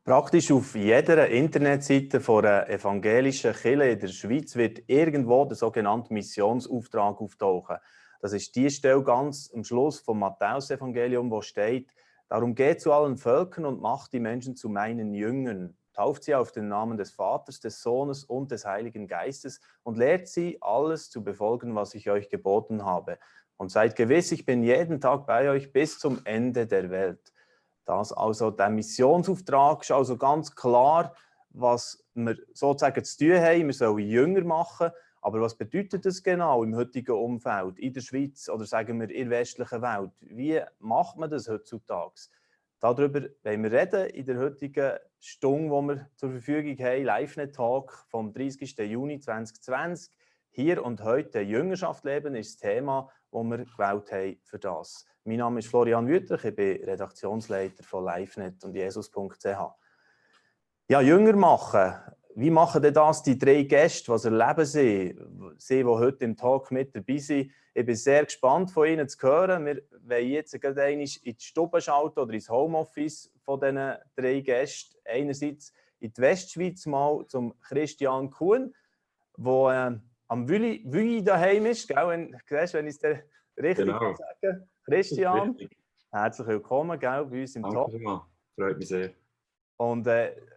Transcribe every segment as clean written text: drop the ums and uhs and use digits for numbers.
Praktisch auf jeder Internetseite von einer evangelischen Kirche in der Schweiz wird irgendwo der sogenannte Missionsauftrag auftauchen. Das ist die Stelle ganz am Schluss vom Matthäus-Evangelium, wo steht: Darum geht zu allen Völkern und macht die Menschen zu meinen Jüngern. Tauft sie auf den Namen des Vaters, des Sohnes und des Heiligen Geistes und lehrt sie, alles zu befolgen, was ich euch geboten habe. Und seid gewiss, ich bin jeden Tag bei euch bis zum Ende der Welt. Das also, der Missionsauftrag ist also ganz klar, was wir sozusagen zu tun haben. Wir sollen Jünger machen. Aber was bedeutet das genau im heutigen Umfeld, in der Schweiz oder sagen wir in der westlichen Welt? Wie macht man das heutzutage? Darüber wollen wir reden in der heutigen Stunde, die wir zur Verfügung haben, LiveNet-Talk vom 30. Juni 2020. Hier und heute Jüngerschaft leben ist das Thema, das wir gewählt haben für das. Mein Name ist Florian Wüthrich, ich bin Redaktionsleiter von LiveNet und Jesus.ch. Ja, Jünger machen. Wie machen denn das die drei Gäste? Was erleben sie? Sie, die heute im Talk mit dabei sind. Ich bin sehr gespannt, von Ihnen zu hören. Wir wollen jetzt gerade einmal in die Stube schalten oder ins Homeoffice von diesen drei Gästen. Einerseits in die Westschweiz mal zum Christian Kuhn, der am Wüi daheim ist. Gell? Wenn ich es dir richtig sage. Christian, herzlich willkommen, gell, bei uns im Talk. Danke mal, freut mich sehr. Und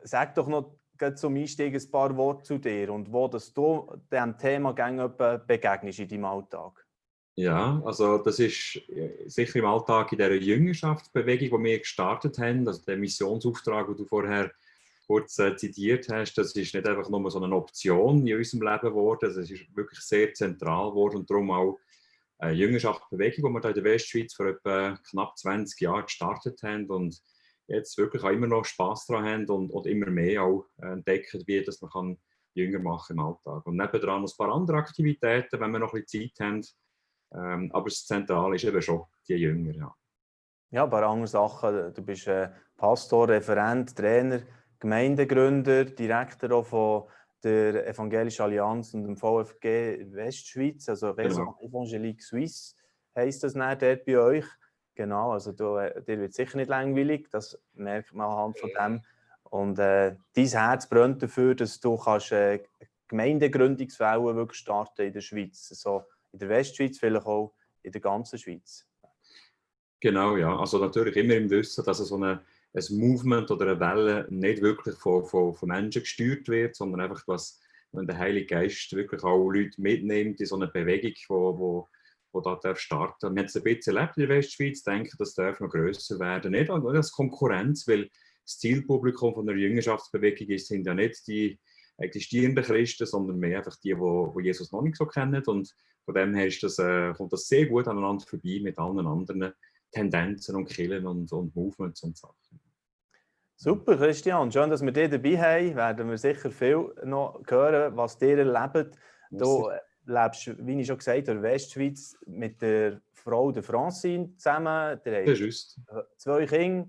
sag doch noch zum Einstieg ein paar Worte zu dir und wo dass du diesem Thema begegnest in deinem Alltag. Ja, also das ist sicher im Alltag in dieser Jüngerschaftsbewegung, die wir gestartet haben, also der Missionsauftrag, den du vorher kurz zitiert hast, das ist nicht einfach nur so eine Option in unserem Leben geworden, das ist wirklich sehr zentral geworden und darum auch eine Jüngerschaftsbewegung, die wir hier in der Westschweiz vor etwa knapp 20 Jahren gestartet haben und jetzt wirklich auch immer noch Spass daran haben und immer mehr auch entdecken, wie das man kann Jünger machen im Alltag. Und nebendran noch ein paar andere Aktivitäten, wenn wir noch ein bisschen Zeit haben. Aber das Zentrale ist eben schon die Jünger. Ja, ja, ein paar andere Sachen. Du bist Pastor, Referent, Trainer, Gemeindegründer, Direktor auch von der Evangelischen Allianz und dem VfG Westschweiz, also Raison Evangélique Suisse heisst das nicht dort bei euch. Genau, also dir wird sicher nicht langweilig, das merkt man anhand von dem. Und dein Herz brennt dafür, dass du kannst Gemeindegründungswellen wirklich starten in der Schweiz. So in der Westschweiz, vielleicht auch in der ganzen Schweiz. genau, ja. Also natürlich immer im Wissen, dass so ein Movement oder eine Welle nicht wirklich von Menschen gesteuert wird, sondern einfach, wenn der Heilige Geist wirklich auch Leute mitnimmt in so eine Bewegung, wo da starten. Wir haben es ein bisschen erlebt in der Westschweiz, denke, das darf noch grösser werden. Nicht als Konkurrenz, weil das Zielpublikum von der Jüngerschaftsbewegung sind ja nicht die existierenden Christen, sondern mehr einfach die Jesus noch nicht so kennen. Und von dem her kommt das sehr gut aneinander vorbei mit allen anderen Tendenzen und Kirchen und Movements und Sachen. Super, Christian. Schön, dass wir dich dabei haben. Werden wir sicher viel noch hören, was ihr erlebt. Du lebst, wie ich schon gesagt habe, in der Westschweiz mit der Frau der Francine zusammen. Ihr habt 2 Kinder.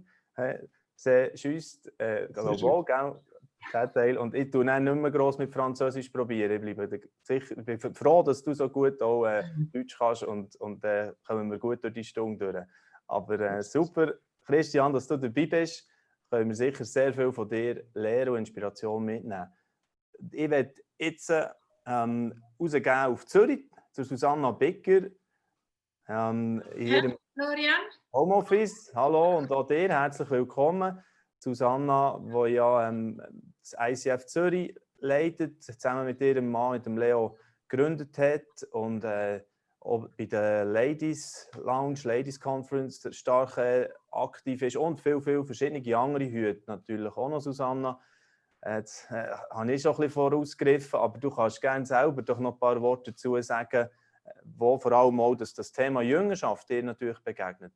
Sehr schüsst. Global, gell? Teil. Und ich tue nicht mehr gross mit Französisch probieren. Ich bin froh, dass du so gut auch Deutsch kannst und kommen wir gut durch die Stunde durch. Aber super, Christian, dass du dabei bist. Können wir sicher sehr viel von dir lernen und Inspiration mitnehmen. Ich werde jetzt rausgehen auf Zürich zu Susanna Bicker. Hier im Florian. Homeoffice. Hallo und auch dir herzlich willkommen. Susanna, die ja das ICF Zürich leitet, zusammen mit ihrem Mann, mit dem Leo, gegründet hat und auch bei der Ladies Lounge, Ladies Conference stark aktiv ist und viele verschiedene andere Hüte natürlich auch noch, Susanna. Jetzt habe ich schon ein bisschen vorausgegriffen, aber du kannst gerne selber doch noch ein paar Worte dazu sagen, wo vor allem auch das Thema Jüngerschaft dir natürlich begegnet.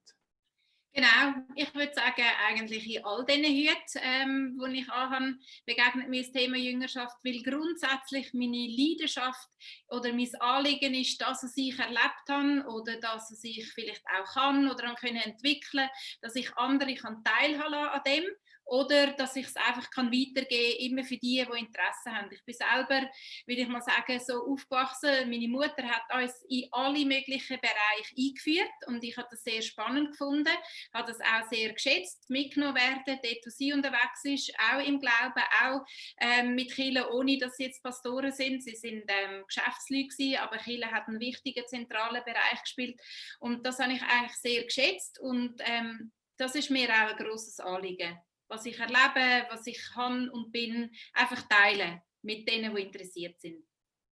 Genau, ich würde sagen, eigentlich in all diesen Hüten, die ich anhabe, begegnet mir das Thema Jüngerschaft, weil grundsätzlich meine Leidenschaft oder mein Anliegen ist, dass ich erlebt habe oder dass ich vielleicht auch kann oder können entwickeln, dass ich andere teilhaben an dem. oder dass ich es einfach weitergeben kann, immer für die Interesse haben. Ich bin selber, will ich mal sagen, so aufgewachsen. Meine Mutter hat uns in alle möglichen Bereiche eingeführt und ich habe das sehr spannend gefunden, habe das auch sehr geschätzt, mitgenommen werden, dort wo sie unterwegs ist, auch im Glauben, auch mit Kirche, ohne dass sie jetzt Pastoren sind. Sie sind Geschäftsleute gewesen, aber Kirche hat einen wichtigen, zentralen Bereich gespielt und das habe ich eigentlich sehr geschätzt und das ist mir auch ein grosses Anliegen. Was ich erlebe, was ich kann und bin, einfach teilen mit denen, die interessiert sind.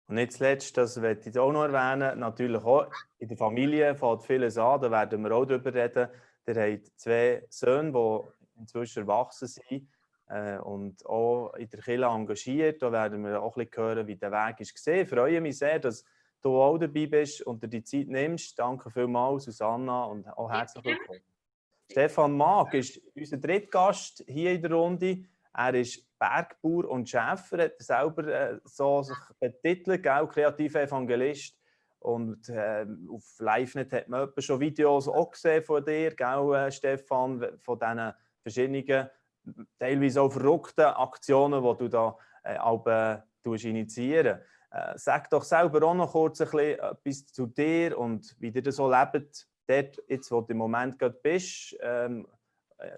Und nicht zuletzt, das möchte ich auch noch erwähnen, natürlich auch in der Familie fängt vieles an, da werden wir auch darüber reden. Ihr habt 2 Söhne, die inzwischen erwachsen sind und auch in der Kirche engagiert. Da werden wir auch ein bisschen hören, wie der Weg ist gesehen. Ich freue mich sehr, dass du auch dabei bist und dir die Zeit nimmst. Danke vielmals, Susanna, und auch herzlich willkommen. Stefan Maag ist unser dritter Gast hier in der Runde. Er ist Bergbauer und Schäfer, hat selber so sich betitelt, kreativer Evangelist. Und auf LiveNet hat man schon Videos auch gesehen von dir, Stefan, von diesen verschiedenen, teilweise auch verrückten Aktionen, die du da initiierst. Sag doch selber auch noch kurz etwas zu dir und wie ihr das so lebt. Dort, jetzt, wo du im Moment gerade bist, ein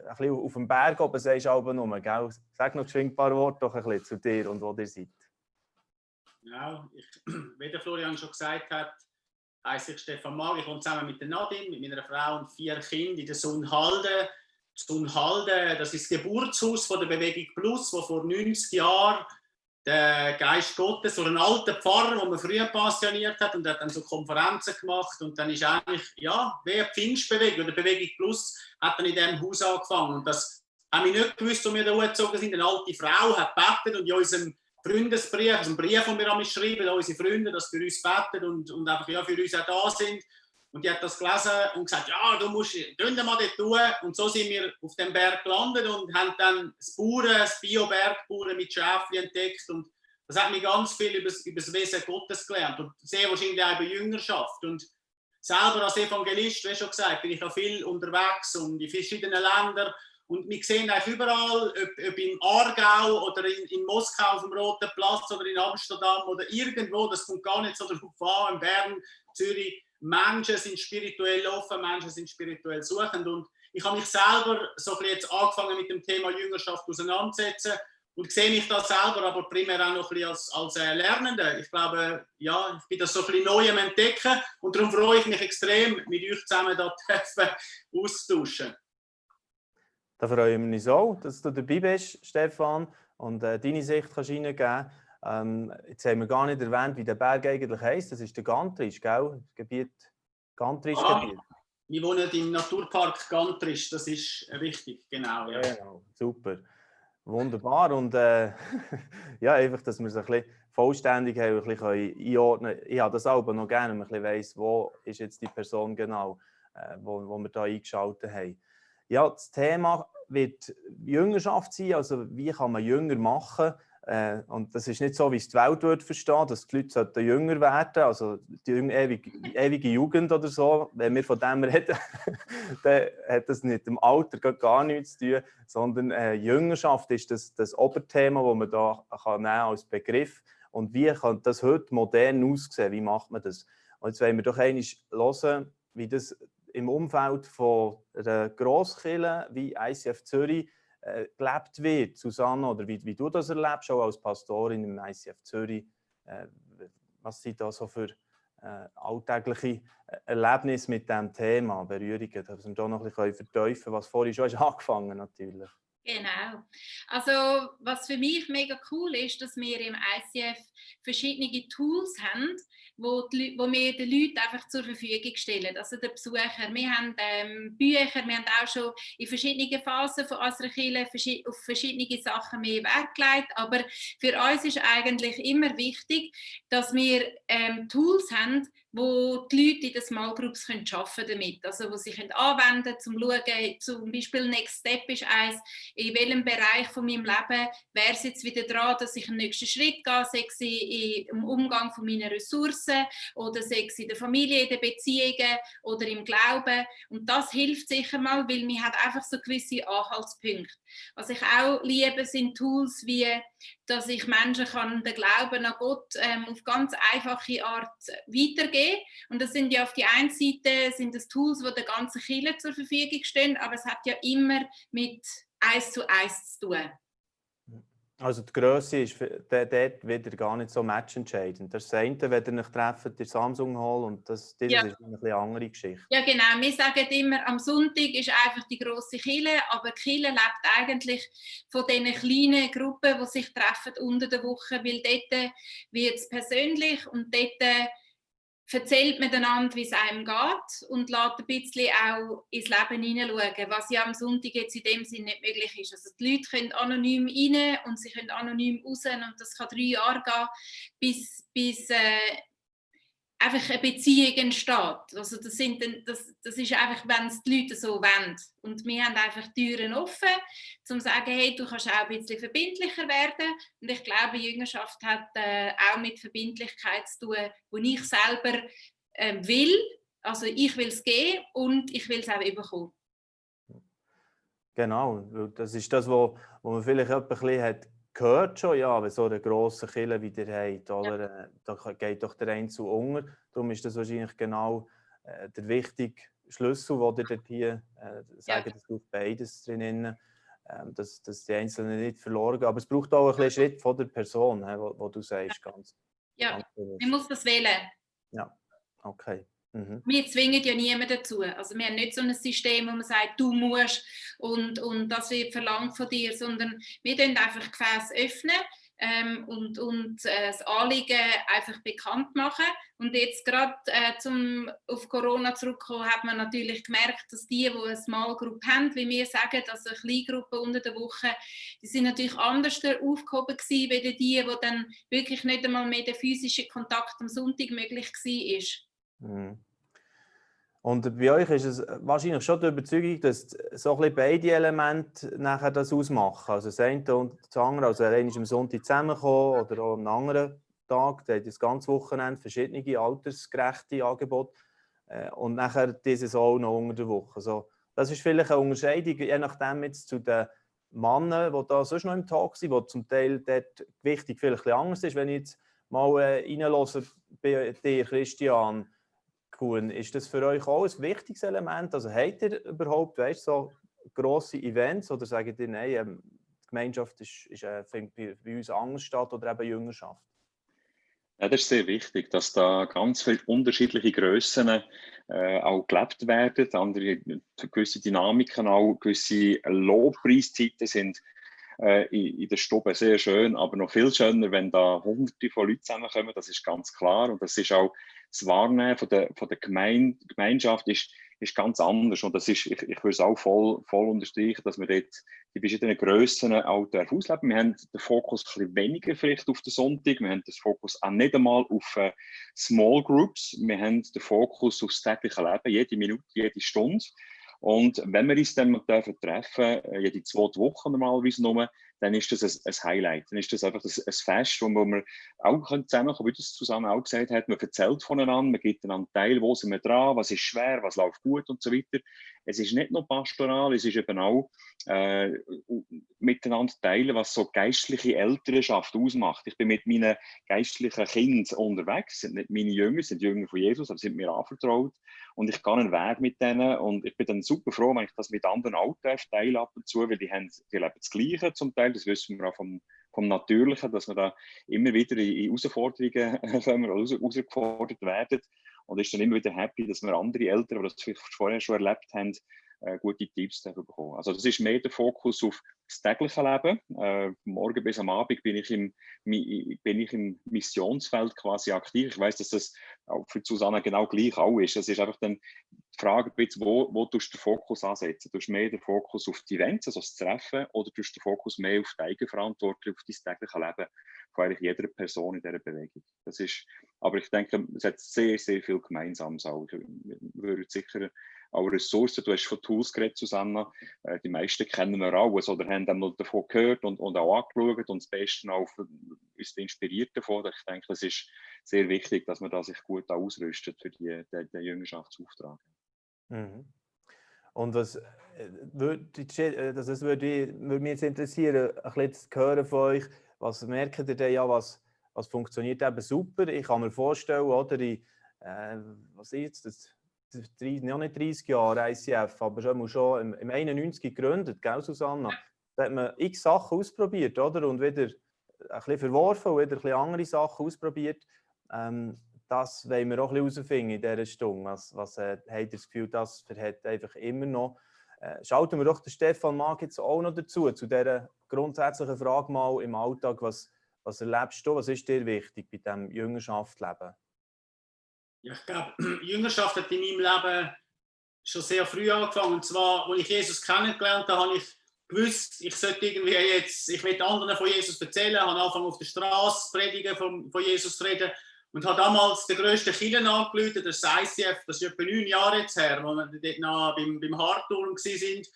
bisschen auf dem Berg oben, sagst du aber nur, gell? Sag noch ein paar Worte doch ein bisschen zu dir und wo ihr seid. Ja, wie der Florian schon gesagt hat, heisse ich Stefan Maag. Ich wohne zusammen mit der Nadine, mit meiner Frau und 4 Kindern in der Sundhalde. Sundhalde, das ist das Geburtshaus von der Bewegung Plus, wo vor 90 Jahren der Geist Gottes, so ein alter Pfarrer, den man früher pensioniert hat und hat dann so Konferenzen gemacht und dann ist eigentlich, ja, wie eine Pfingstbewegung oder Bewegung Plus hat dann in diesem Haus angefangen und das haben wir nicht gewusst, wo wir da gezogen sind. Eine alte Frau hat gebetet und in unserem Freundesbrief, also einen Brief, den wir schreiben, unsere Freunde, dass für uns beten und einfach ja, für uns auch da sind. Und die hat das gelesen und gesagt, ja, du musst mal dort tun. Und so sind wir auf dem Berg gelandet und haben dann das Bio-Bergbauern mit Schäfchen entdeckt. Und das hat mir ganz viel über das Wesen Gottes gelernt und sehr wahrscheinlich auch über Jüngerschaft. Und selber als Evangelist, wie schon gesagt, bin ich auch viel unterwegs und in verschiedenen Ländern. Und wir sehen eigentlich überall, ob in Aargau oder in Moskau auf dem Roten Platz oder in Amsterdam oder irgendwo, das kommt gar nicht so darauf an, in Bern, Zürich, Menschen sind spirituell offen, Menschen sind spirituell suchend. Und ich habe mich selber so ein bisschen jetzt angefangen mit dem Thema Jüngerschaft auseinanderzusetzen und sehe mich da selber aber primär auch noch ein bisschen als Lernende. Ich glaube, ja, ich bin das so ein bisschen neu am Entdecken und darum freue ich mich extrem, mit euch zusammen da auszutauschen. Da freuen wir uns auch, dass du dabei bist, Stefan, und deine Sicht kannst reingeben. Jetzt haben wir gar nicht erwähnt, wie der Berg eigentlich heisst. Das ist der Gantrisch, gell? Das Gebiet Gantrisch-Gebiet. Wir wohnen im Naturpark Gantrisch, das ist richtig, genau. Ja. Genau, super. Wunderbar. Und ja, einfach, dass wir es ein bisschen vollständig haben, ein bisschen einordnen können. Ich habe das aber noch gerne, wenn man ein bisschen weiss, wo ist jetzt die Person genau, wo wir da eingeschaltet haben. Ja, das Thema wird Jüngerschaft sein, also wie kann man Jünger machen? Und das ist nicht so, wie es die Welt wird verstehen, dass die Leute jünger werden sollten, also die ewige Jugend oder so. Wenn wir von dem reden, dann hat das mit dem Alter gar nichts zu tun, sondern Jüngerschaft ist das Oberthema, das man da nehmen als Begriff. Und wie kann das heute modern aussehen? Wie macht man das? Und jetzt wollen wir doch einmal hören, wie das im Umfeld von einer Grosskirche wie ICF Zürich gelebt wird, Susanne, oder wie du das erlebst, auch als Pastorin im ICF Zürich. Was sind da so für alltägliche Erlebnisse mit diesem Thema, Berührungen, dass wir da noch ein bisschen vertiefen können, was vorhin schon angefangen natürlich. Genau. Also was für mich mega cool ist, dass wir im ICF verschiedene Tools haben, wo wir den Leuten einfach zur Verfügung stellen, also den Besuchern. Wir haben Bücher, wir haben auch schon in verschiedenen Phasen von unserer Kirche auf verschiedene Sachen mehr Wert gelegt, aber für uns ist eigentlich immer wichtig, dass wir Tools haben, wo die Leute in den Small Groups arbeiten können damit. Also wo sie anwenden können, um zu schauen, zum Beispiel Next Step ist eins, in welchem Bereich von meinem Leben wäre es jetzt wieder dran, dass ich einen nächsten Schritt gehe, sei es im Umgang von meinen Ressourcen oder sei es in der Familie, in den Beziehungen oder im Glauben. Und das hilft sicher mal, weil man hat einfach so gewisse Anhaltspunkte. Was ich auch liebe, sind Tools wie, dass ich Menschen kann den Glauben an Gott auf ganz einfache Art weitergeben. Und das sind ja auf die einen Seite sind das Tools, die der ganzen Kirche zur Verfügung stehen, aber es hat ja immer mit 1:1 zu tun. Also die Grösse ist dort wieder gar nicht so matchentscheidend. Das ist das eine, wenn ihr euch trefft, der Samsung Hall, und das ist eine bisschen andere Geschichte. Ja genau, wir sagen immer, am Sonntag ist einfach die grosse Kirche, aber die Kirche lebt eigentlich von diesen kleinen Gruppen, die sich treffen unter der Woche, weil dort wird es persönlich und dort erzählt miteinander, wie es einem geht und lässt ein bisschen auch ins Leben hineinschauen, was ja am Sonntag jetzt in dem Sinne nicht möglich ist. Also die Leute können anonym rein und sie können anonym raus und das kann 3 Jahre gehen, bis einfach eine Beziehung entsteht. Also das ist einfach, wenn es die Leute so wollen. Und wir haben einfach die Türen offen, um zu sagen, hey, du kannst auch ein bisschen verbindlicher werden. Und ich glaube, Jüngerschaft hat auch mit Verbindlichkeit zu tun, wo ich selber will. Also ich will es geben und ich will es auch bekommen. Genau, das ist das, wo man vielleicht ein bisschen hat gehört schon, ja, wenn so eine grosse Kirche wie ihr habt, oder? Da geht doch der Einzel unter. Darum ist das wahrscheinlich genau der wichtige Schlüssel, den ihr dort hier sagt, es braucht beides drinnen, dass die Einzelnen nicht verloren gehen. Aber es braucht auch ein bisschen Schritt von der Person, wo du sagst, ganz man muss das wählen. Ja, okay. Mhm. Wir zwingen ja niemanden dazu. Also wir haben nicht so ein System, wo man sagt, du musst und das wird verlangt von dir, sondern wir öffnen einfach Gefäße öffnen und das Anliegen einfach bekannt machen. Und jetzt gerade zum auf Corona zurückkommen, hat man natürlich gemerkt, dass die eine Small Group haben, wie wir sagen, also eine Kleingruppe unter der Woche, die sind natürlich anders aufgehoben gewesen, wie die dann wirklich nicht einmal mehr der physische Kontakt am Sonntag möglich war. Mhm. Und bei euch ist es wahrscheinlich schon die Überzeugung, dass so ein bisschen beide Elemente nachher das ausmachen. Also das eine und das andere, also allein ist am Sonntag zusammenkommen oder auch am anderen Tag, da hat das ganze Wochenende verschiedene altersgerechte Angebote und nachher dieses auch noch unter der Woche. Also das ist vielleicht eine Unterscheidung, je nachdem jetzt zu den Männern, die da sonst noch im Tag sind, wo zum Teil dort Gewichtung vielleicht ein bisschen anders ist. Wenn ich jetzt mal reinhöre bei dir, Christian, ist das für euch auch ein wichtiges Element? Also habt ihr überhaupt, weißt, so grosse Events oder sagt ihr, nein, die Gemeinschaft findet bei uns anders statt oder eben Jüngerschaft? Ja, das ist sehr wichtig, dass da ganz viele unterschiedliche Grössen auch gelebt werden. Andere gewisse Dynamiken, auch gewisse Lobpreiszeiten sind in der Stube sehr schön, aber noch viel schöner, wenn da Hunderte von Leuten zusammenkommen, das ist ganz klar. Und das ist auch das Wahrnehmen von der Gemeinschaft ist ganz anders. Und das ist, ich würde es auch voll unterstreichen, dass wir dort die verschiedenen Grössen auch ausleben. Wir haben den Fokus ein bisschen weniger vielleicht auf den Sonntag, wir haben den Fokus auch nicht einmal auf Small Groups, wir haben den Fokus auf das tägliche Leben, jede Minute, jede Stunde. Und wenn wir uns dann treffen dürfen, jede 2 Wochen normalerweise nur, dann ist das ein Highlight. Dann ist das einfach ein Fest, wo wir auch zusammenkommen, wie das zusammen auch gesagt hat, man erzählt voneinander, man gibt einander teil, wo sind wir dran, was ist schwer, was läuft gut und so weiter. Es ist nicht nur pastoral, es ist eben auch miteinander teilen, was so geistliche Elternschaft ausmacht. Ich bin mit meinen geistlichen Kindern unterwegs, sind nicht meine Jünger, sind Jünger von Jesus, aber sind mir anvertraut. Und ich gehe einen Weg mit denen und ich bin dann super froh, wenn ich das mit anderen auch teile ab und zu, weil die leben das Gleiche zum Teil, das wissen wir auch vom Natürlichen, dass wir da immer wieder in Herausforderungen kommen, herausgefordert werden. Und ist dann immer wieder happy, dass wir andere Eltern, die das vielleicht vorher schon erlebt haben, gute Tipps bekommen. Also das ist mehr der Fokus auf das tägliche Leben. Von morgen bis am Abend bin ich im Missionsfeld quasi aktiv. Ich weiss, dass das auch für Susanne genau gleich auch ist. Es ist einfach dann die Frage, wo tust du den Fokus ansetzen? Tust du mehr den Fokus auf die Events, also das Treffen, oder tust du den Fokus mehr auf die Eigenverantwortung, auf dein tägliche Leben von eigentlich jeder Person in dieser Bewegung? Das ist, aber ich denke, es hat sehr, sehr viel Gemeinsames auch. Ich würde sicher auch Ressourcen, du hast von Tools geredet, Susanna, die meisten kennen wir auch, oder haben dann davon gehört und auch angeschaut und das Beste auch ist inspiriert davon. Ich denke, es ist sehr wichtig, dass man da sich gut ausrüstet für den Jüngerschaftsauftrag. Mhm. Und würde mich jetzt interessieren, ein bisschen zu hören von euch, was merkt ihr denn ja, was funktioniert eben super? Ich kann mir vorstellen, oder was ist das? Noch nicht 30 Jahre ICF, aber schon im 91 gegründet, gell, Susanna? Da hat man x Sachen ausprobiert, oder? Und wieder ein bisschen verworfen und wieder ein bisschen andere Sachen ausprobiert. Das wollen wir auch ein bisschen herausfinden in dieser Stunde. Was habt ihr das Gefühl, das verhält einfach immer noch? Schalten wir doch den Stefan Mag jetzt auch noch dazu, zu dieser grundsätzlichen Frage mal im Alltag. Was erlebst du, was ist dir wichtig bei diesem Jüngerschaftsleben? Ja, ich glaube, Jüngerschaft hat in meinem Leben schon sehr früh angefangen. Und zwar, als ich Jesus kennengelernt habe, habe ich gewusst, ich sollte irgendwie ich will anderen von Jesus erzählen, habe angefangen auf der Straße zu predigen, von Jesus zu reden und habe damals den grössten Kirchen angerufen, das ICF, das ist etwa 9 Jahre jetzt her, wo wir dort noch beim Hartturm waren.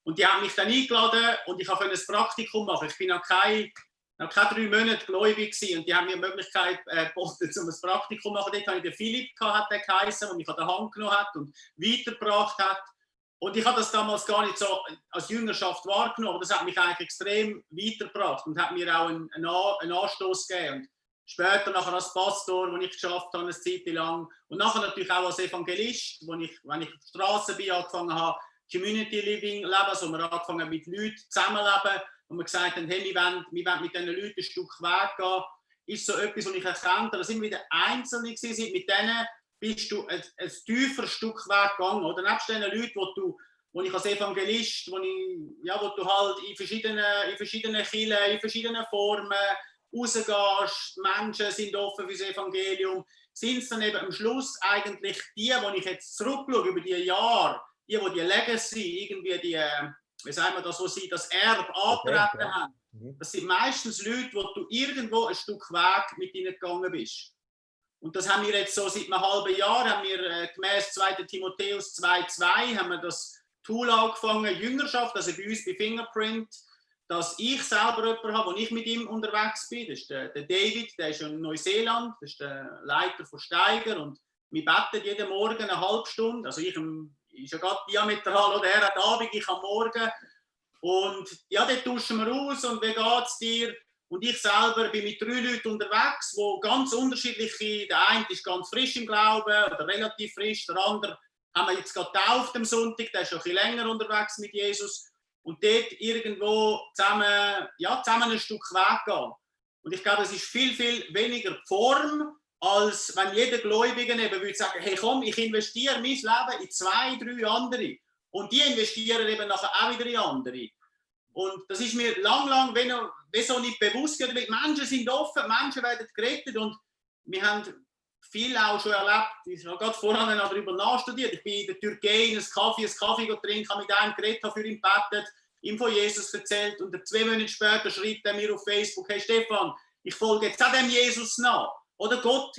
Und die haben mich dann eingeladen und ich konnte ein Praktikum machen. Ich bin noch keine 3 Monate gläubig gewesen und die haben mir die Möglichkeit geboten, um ein Praktikum zu machen. Dort hatte ich den Philipp, hat der geheißen, der mich an der Hand genommen hat und weitergebracht hat. Und ich habe das damals gar nicht so als Jüngerschaft wahrgenommen, aber das hat mich eigentlich extrem weitergebracht und hat mir auch einen Anstoß gegeben. Und später nachher als Pastor, wo ich geschafft habe, eine Zeit lang. Und nachher natürlich auch als Evangelist, wenn ich auf der Straße bin, angefangen habe, Community Living leben, also wir angefangen haben, mit Leuten zusammenleben. Und wir gesagt haben, hey, wir wollen mit diesen Leuten ein Stück Weg gehen, ist so etwas, was ich erkannt habe. Das sind wieder Einzelne gewesen, mit denen bist du ein tiefer Stück Weg gegangen. Oder nebst den Leuten, wo ich als Evangelist, wo du halt in verschiedenen Kirchen, in verschiedenen Formen rausgehst, Menschen sind offen für das Evangelium, sind es dann eben am Schluss eigentlich die, die ich jetzt zurückschaue über die Jahre, die Legacy, irgendwie wie sagen wir das, wo sie das Erbe angetreten haben. Das sind meistens Leute, wo du irgendwo ein Stück Weg mit ihnen gegangen bist. Und das haben wir jetzt so seit einem halben Jahr, haben wir gemäß 2. Timotheus 2,2 haben wir das Tool angefangen, Jüngerschaft, also bei uns bei Fingerprint, dass ich selber jemanden habe, wo ich mit ihm unterwegs bin. Das ist der David, der ist in Neuseeland, das ist der Leiter von Steiger und wir beten jeden Morgen eine halbe Stunde, also ich ist ja gerade diametral, oder? Er hat Abend, ich am Morgen. Und ja, dort tauschen wir aus und wie geht es dir? Und ich selber bin mit 3 Leuten unterwegs, die ganz unterschiedliche, der eine ist ganz frisch im Glauben oder relativ frisch, der andere haben wir jetzt gerade getauft am Sonntag, der ist schon ein bisschen länger unterwegs mit Jesus. Und dort irgendwo zusammen ein Stück Weg gehen. Und ich glaube, es ist viel, viel weniger die Form, als wenn jeder Gläubige eben würde sagen, hey komm, ich investiere mein Leben in 2, 3 andere. Und die investieren eben nachher auch wieder in andere. Und das ist mir lang wie so nicht bewusst geworden. Die Menschen sind offen, Menschen werden gerettet und wir haben viel auch schon erlebt. Ich habe gerade vorhin noch darüber nachstudiert. Ich bin in der Türkei in einen Kaffee trinken, habe mit einem geredet, habe für ihn gebetet, ihm von Jesus erzählt und 2 Monate später schreibt er mir auf Facebook, hey Stefan, ich folge jetzt auch dem Jesus nach. Oder Gott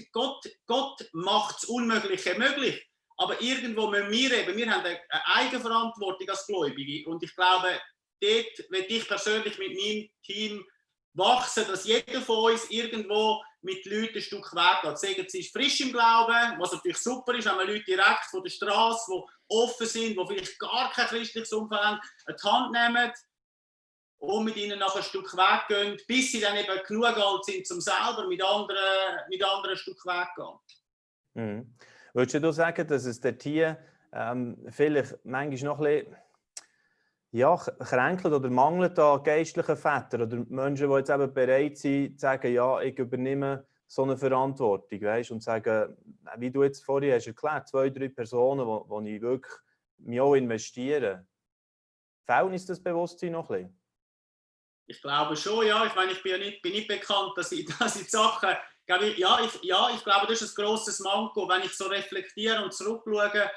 macht das Unmögliche möglich. Aber irgendwo müssen wir haben eine Eigenverantwortung als Gläubige. Und ich glaube, dort will ich persönlich mit meinem Team wachsen, dass jeder von uns irgendwo mit Leuten ein Stück Weg geht. Sagen, sie ist frisch im Glauben, was natürlich super ist, wenn wir Leute direkt von der Straße, die offen sind, die vielleicht gar kein christliches Umfeld haben, an die Hand nehmen und mit ihnen nach ein Stück Weg gehen, bis sie dann eben genug alt sind, um selber mit anderen ein Stück Weg gehen. Mhm. Würdest du sagen, dass es dort hier vielleicht manchmal noch ein bisschen kränkelt oder mangelt an geistlichen Vätern oder Menschen, die jetzt eben bereit sind, zu sagen, ja, ich übernehme so eine Verantwortung, weißt, und sagen, wie du jetzt vorhin hast erklärt, 2, 3 Personen, die ich wirklich mich auch investieren. Fehlt uns das Bewusstsein noch ein bisschen? Ich glaube schon, ja. Ich meine, ich bin nicht bekannt, dass ich die Sachen... Ich glaube, das ist ein grosses Manko, wenn ich so reflektiere und zurückschaue.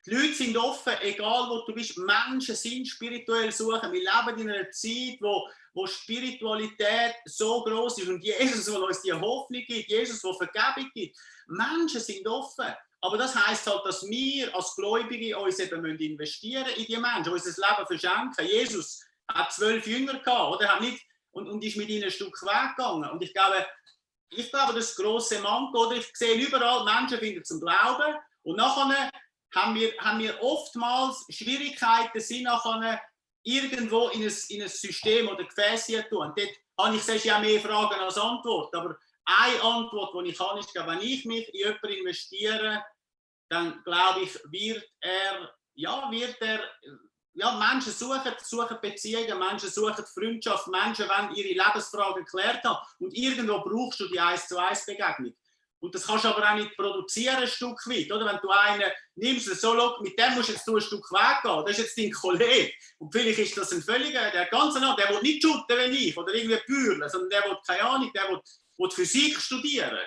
Die Leute sind offen, egal wo du bist. Menschen sind spirituell suchen. Wir leben in einer Zeit, wo Spiritualität so groß ist und Jesus, der uns die Hoffnung gibt, Jesus, der Vergebung gibt. Menschen sind offen. Aber das heisst halt, dass wir als Gläubige uns eben investieren in die Menschen, unser Leben verschenken. Jesus hat 12 Jünger gehabt, oder? Hat nicht, und ist mit ihnen ein Stück weggegangen. Und ich glaube, das ist das grosse Manko. Oder? Ich sehe überall, Menschen finden zum Glauben. Und nachher haben wir oftmals Schwierigkeiten, sie nachher irgendwo in ein System oder Gefäß zu tun. Und dort habe ich ja mehr Fragen als Antwort. Aber eine Antwort, die ich habe, ist, wenn ich mich in jemanden investiere, dann glaube ich, Menschen suchen Beziehungen, Menschen suchen Freundschaft, Menschen wollen ihre Lebensfragen geklärt haben. Und irgendwo brauchst du die 1:1 Begegnung. Und das kannst du aber auch nicht produzieren, ein Stück weit. Oder? Wenn du einen nimmst, mit dem musst du jetzt ein Stück weggehen. Das ist jetzt dein Kollege. Und vielleicht ist das ein völliger, der will nicht shooten wie ich oder irgendwie bügeln, sondern der will, keine Ahnung, der will Physik studieren.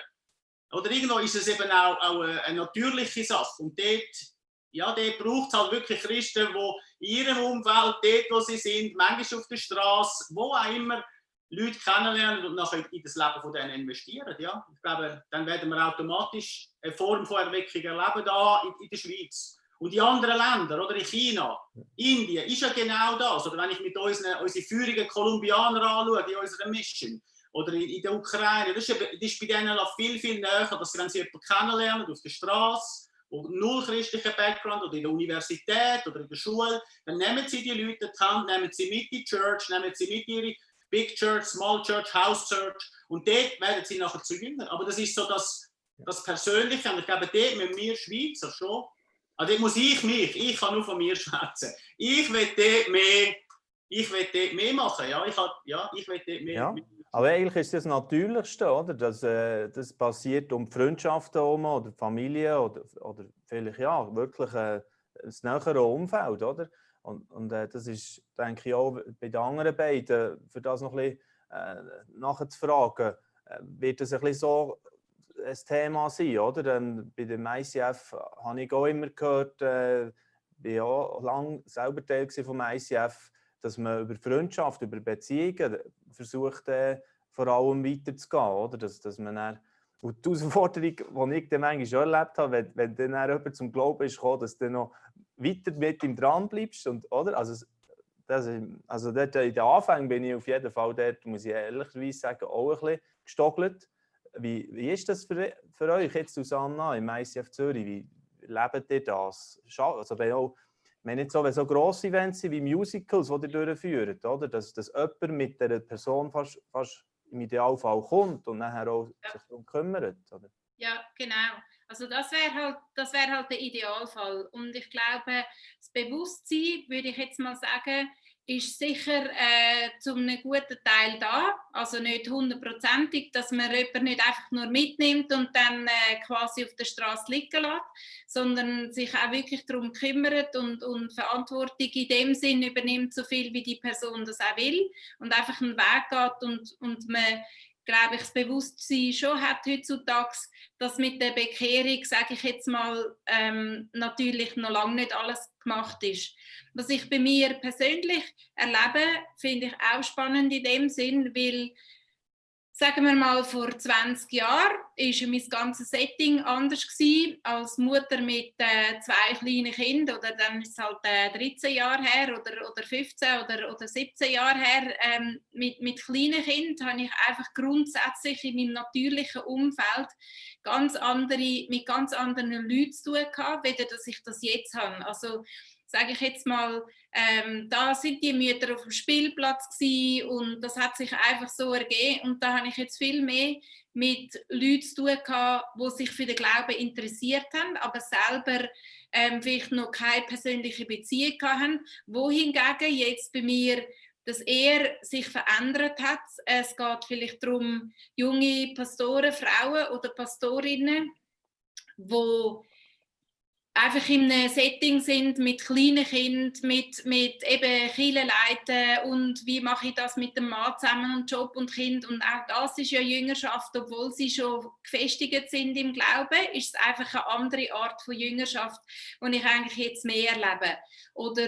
Oder irgendwo ist es eben auch eine natürliche Sache. Und dort braucht es halt wirklich Christen, die in ihrem Umfeld, dort wo sie sind, manchmal auf der Straße, wo auch immer, Leute kennenlernen und nachher in das Leben von denen investieren. Ja? Ich glaube, dann werden wir automatisch eine Form von Erweckung erleben da in der Schweiz. Und in anderen Ländern, oder in China, Indien, ist ja genau das. Oder wenn ich mit unseren führigen Kolumbianer anschaue, in unserer Mission, oder in der Ukraine, das ist bei denen viel, viel näher, dass wenn sie jemanden kennenlernen auf der Straße, oder null christlichen Background, oder in der Universität, oder in der Schule, dann nehmen sie die Leute in die Hand, nehmen sie mit in die Church, nehmen sie mit ihre Big Church, Small Church, House Church, und dort werden sie nachher zu Jüngern. Aber das ist so das Persönliche, und ich glaube, dort mit mir Schweizer schon, also dort muss ich kann nur von mir schwätzen. Ich will dort mehr machen, ja, ich will dort mehr. Ja. Aber eigentlich ist das Natürlichste, oder? Das passiert um Freundschaften herum oder Familie oder vielleicht ja, wirklich das nähere Umfeld, oder? Und das ist, denke ich, auch bei den anderen beiden, für das noch ein bisschen nachzufragen, wird das ein bisschen so ein Thema sein, oder? Denn bei dem ICF habe ich auch immer gehört, ich war auch lange selber Teil vom ICF, dass man über Freundschaft, über Beziehungen versucht, vor allem weiterzugehen. Oder? Dass man dann, und die Herausforderung, die ich dann manchmal schon erlebt habe, wenn dann jemand zum Glauben ist gekommen, dass du noch weiter mit ihm dran bleibst. Und, oder? Also dort in den Anfängen bin ich auf jeden Fall dort, muss ich ehrlicherweise sagen, auch ein bisschen gestockelt. Wie ist das für euch jetzt, Susanna, im ICF Zürich? Wie lebt ihr das? Also wenn so grosse Events sind wie Musicals, die ihr durchführt, oder? Dass jemand mit dieser Person fast im Idealfall kommt und nachher auch sich darum kümmert. Oder? Ja, genau. Also das wäre halt der Idealfall. Und ich glaube, das Bewusstsein, würde ich jetzt mal sagen, ist sicher zu einem guten Teil da. Also nicht 100%ig, dass man jemanden nicht einfach nur mitnimmt und dann quasi auf der Straße liegen lässt, sondern sich auch wirklich darum kümmert und Verantwortung in dem Sinn übernimmt, so viel wie die Person das auch will und einfach einen Weg geht und man, glaube ich, das Bewusstsein schon hat heutzutage, dass mit der Bekehrung, sage ich jetzt mal, natürlich noch lange nicht alles gemacht ist. Was ich bei mir persönlich erlebe, finde ich auch spannend in dem Sinn, weil, sagen wir mal, vor 20 Jahren war mein ganzes Setting anders gewesen, als Mutter mit 2 kleinen Kindern, oder dann ist es halt 13 Jahre her oder 15 oder 17 Jahre her. Mit kleinen Kindern habe ich einfach grundsätzlich in meinem natürlichen Umfeld mit ganz anderen Leuten zu tun gehabt, weder dass ich das jetzt habe. Also sage ich jetzt mal, da sind die Mütter auf dem Spielplatz gewesen und das hat sich einfach so ergeben und da habe ich jetzt viel mehr mit Leuten zu tun gehabt, die sich für den Glauben interessiert haben, aber selber vielleicht noch keine persönliche Beziehung hatten, wohingegen jetzt bei mir das eher sich verändert hat. Es geht vielleicht darum, junge Pastoren, Frauen oder Pastorinnen, die einfach in einem Setting sind mit kleinen Kindern, mit eben Kirchenleiten und wie mache ich das mit dem Mann zusammen und Job und Kind, und auch das ist ja Jüngerschaft, obwohl sie schon gefestigt sind im Glauben, ist es einfach eine andere Art von Jüngerschaft, die ich eigentlich jetzt mehr erlebe. Oder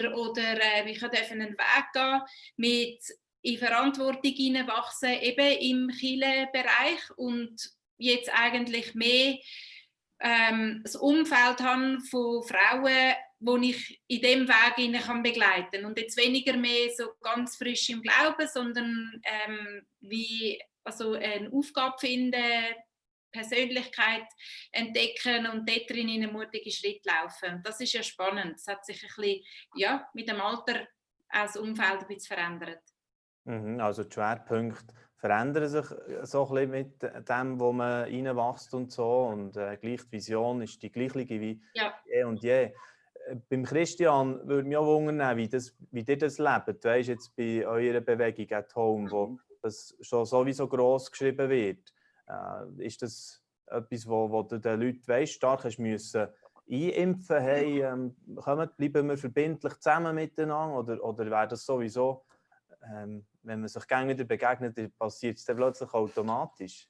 ich durfte einen Weg gehen, mit in Verantwortung hineinwachsen, eben im Kirchenbereich, und jetzt eigentlich mehr das Umfeld habe von Frauen, die ich in diesem Weg begleiten kann. Und jetzt weniger mehr so ganz frisch im Glauben, sondern also eine Aufgabe finden, Persönlichkeit entdecken und dort drin in einen mutigen Schritt laufen. Und das ist ja spannend. Es hat sich ein bisschen, ja, mit dem Alter auch das Umfeld ein bisschen verändert. Also die Schwerpunkte verändern sich so ein bisschen mit dem, wo man reinwächst und so. Und gleich die Vision ist die gleiche wie je und je. Beim Christian würde mich auch wundern, wie ihr das lebt. Du weißt jetzt bei eurer Bewegung at Home, wo das schon sowieso gross geschrieben wird. Ist das etwas, wo du den Leuten stark hast müssen einimpfen? Hey, bleiben wir verbindlich zusammen miteinander? Oder wäre das sowieso, wenn man sich gerne wieder begegnet, passiert es dann plötzlich automatisch?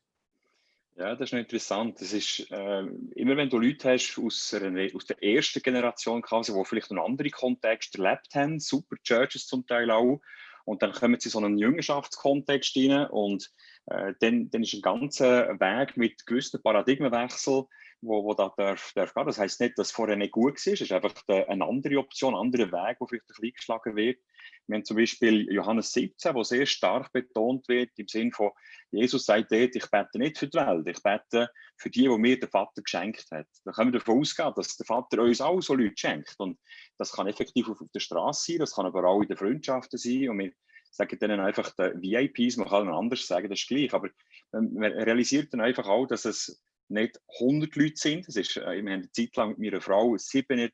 Ja, das ist noch interessant. Das ist, immer wenn du Leute hast aus der ersten Generation quasi, die vielleicht einen anderen Kontext erlebt haben, super Churches zum Teil auch, und dann kommen sie in so einen Jüngerschaftskontext rein, und dann ist ein ganzer Weg mit gewissen Paradigmenwechsel, wo da darf gehen. Das heisst nicht, dass es vorher nicht gut war, es ist einfach eine andere Option, ein anderer Weg, der vielleicht eingeschlagen wird. Wir haben zum Beispiel Johannes 17, wo sehr stark betont wird, im Sinne von, Jesus sagt dort, ich bete nicht für die Welt, ich bete für die mir der Vater geschenkt hat. Da können wir davon ausgehen, dass der Vater uns auch so Leute schenkt. Und das kann effektiv auf der Straße sein, das kann aber auch in den Freundschaften sein. Und wir sagen denen einfach, die VIPs, man kann anders sagen, das ist gleich. Aber man realisiert dann einfach auch, dass es nicht 100 Leute sind. Es ist, wir haben eine Zeit lang mit meiner Frau 37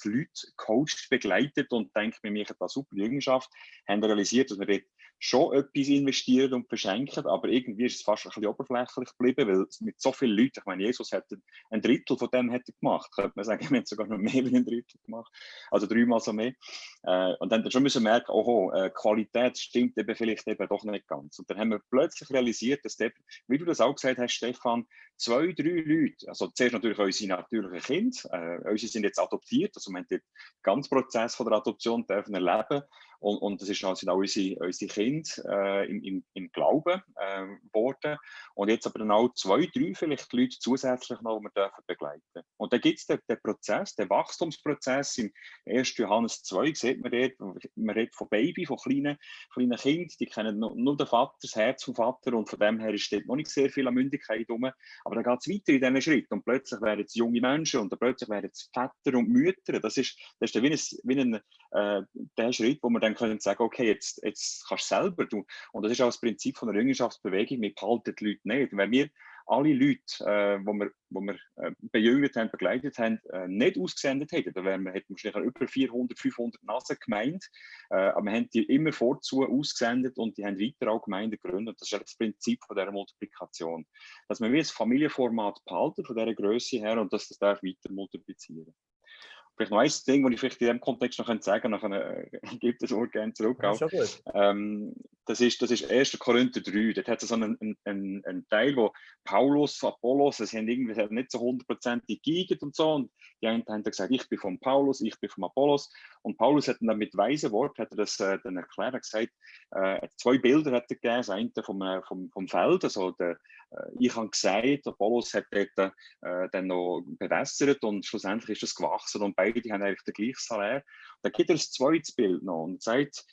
Leute gecoacht, begleitet, und denke, wir machen da super Jüngerschaft, haben realisiert, dass wir dort schon etwas investieren und verschenken, aber irgendwie ist es fast ein bisschen oberflächlich geblieben, weil mit so vielen Leuten, ich meine, Jesus hat ein Drittel von dem hat er gemacht, könnte man sagen, wir haben sogar noch mehr wie ein Drittel gemacht, also 3-mal so mehr. Und dann schon müssen merken, Qualität stimmt eben vielleicht eben doch nicht ganz. Und dann haben wir plötzlich realisiert, dass dort, wie du das auch gesagt hast, Stefan, 2, 3 Leute, also zuerst natürlich unsere natürlichen Kinder, unsere sind jetzt adoptiert, also wir haben den ganzen Prozess von der Adoption dürfen erleben, und das sind auch unsere Kinder im Glauben geworden, und jetzt aber dann auch 2, 3 vielleicht Leute zusätzlich noch, die wir dürfen begleiten. Und dann gibt es den Prozess, den Wachstumsprozess, im 1. Johannes 2 sieht man dort, man redet von Baby, von kleinen Kindern, die kennen nur den Vater, das Herz vom Vater, und von dem her ist dort noch nicht sehr viel an Mündigkeit rum. Aber dann geht es weiter in diesen Schritt, und plötzlich werden es junge Menschen, und dann plötzlich werden es Väter und Mütter. Das ist dann der Schritt, wo man dann können sagen, okay, jetzt kannst du selber. Und das ist auch das Prinzip von der Jüngerschaftsbewegung, wir behalten die Leute nicht. Wenn wir alle Leute, die wir bejüngert haben, begleitet haben, nicht ausgesendet hätten, dann hätten wir wahrscheinlich über 400, 500 Nasen gemeint. Aber wir haben die immer vorzu ausgesendet, und die haben weiter auch Gemeinden gegründet. Das ist das Prinzip von dieser Multiplikation. Dass wir wie ein Familienformat behalten von dieser Größe her, und dass das darf weiter multiplizieren. Vielleicht noch ein Ding, das ich vielleicht in diesem Kontext noch sagen könnte, nachher gebe das Wort gerne zurück. Das ist 1. Korinther 3. Dort hat es so einen Teil, wo Paulus, Apollos, das haben irgendwie nicht so 100% gegeben und so. Und die einen haben gesagt, ich bin von Paulus, ich bin von Apollos. Und Paulus hat dann mit weisen Wort hat er das dann erklärt, gesagt, 2 Bilder hat er gegeben. Das eine vom Feld, also ich habe gesagt, Apollos hat dort dann noch bewässert, und schlussendlich ist es gewachsen, und beide haben eigentlich den gleichen Salär. Dann gibt er ein zweites Bild noch und sagt,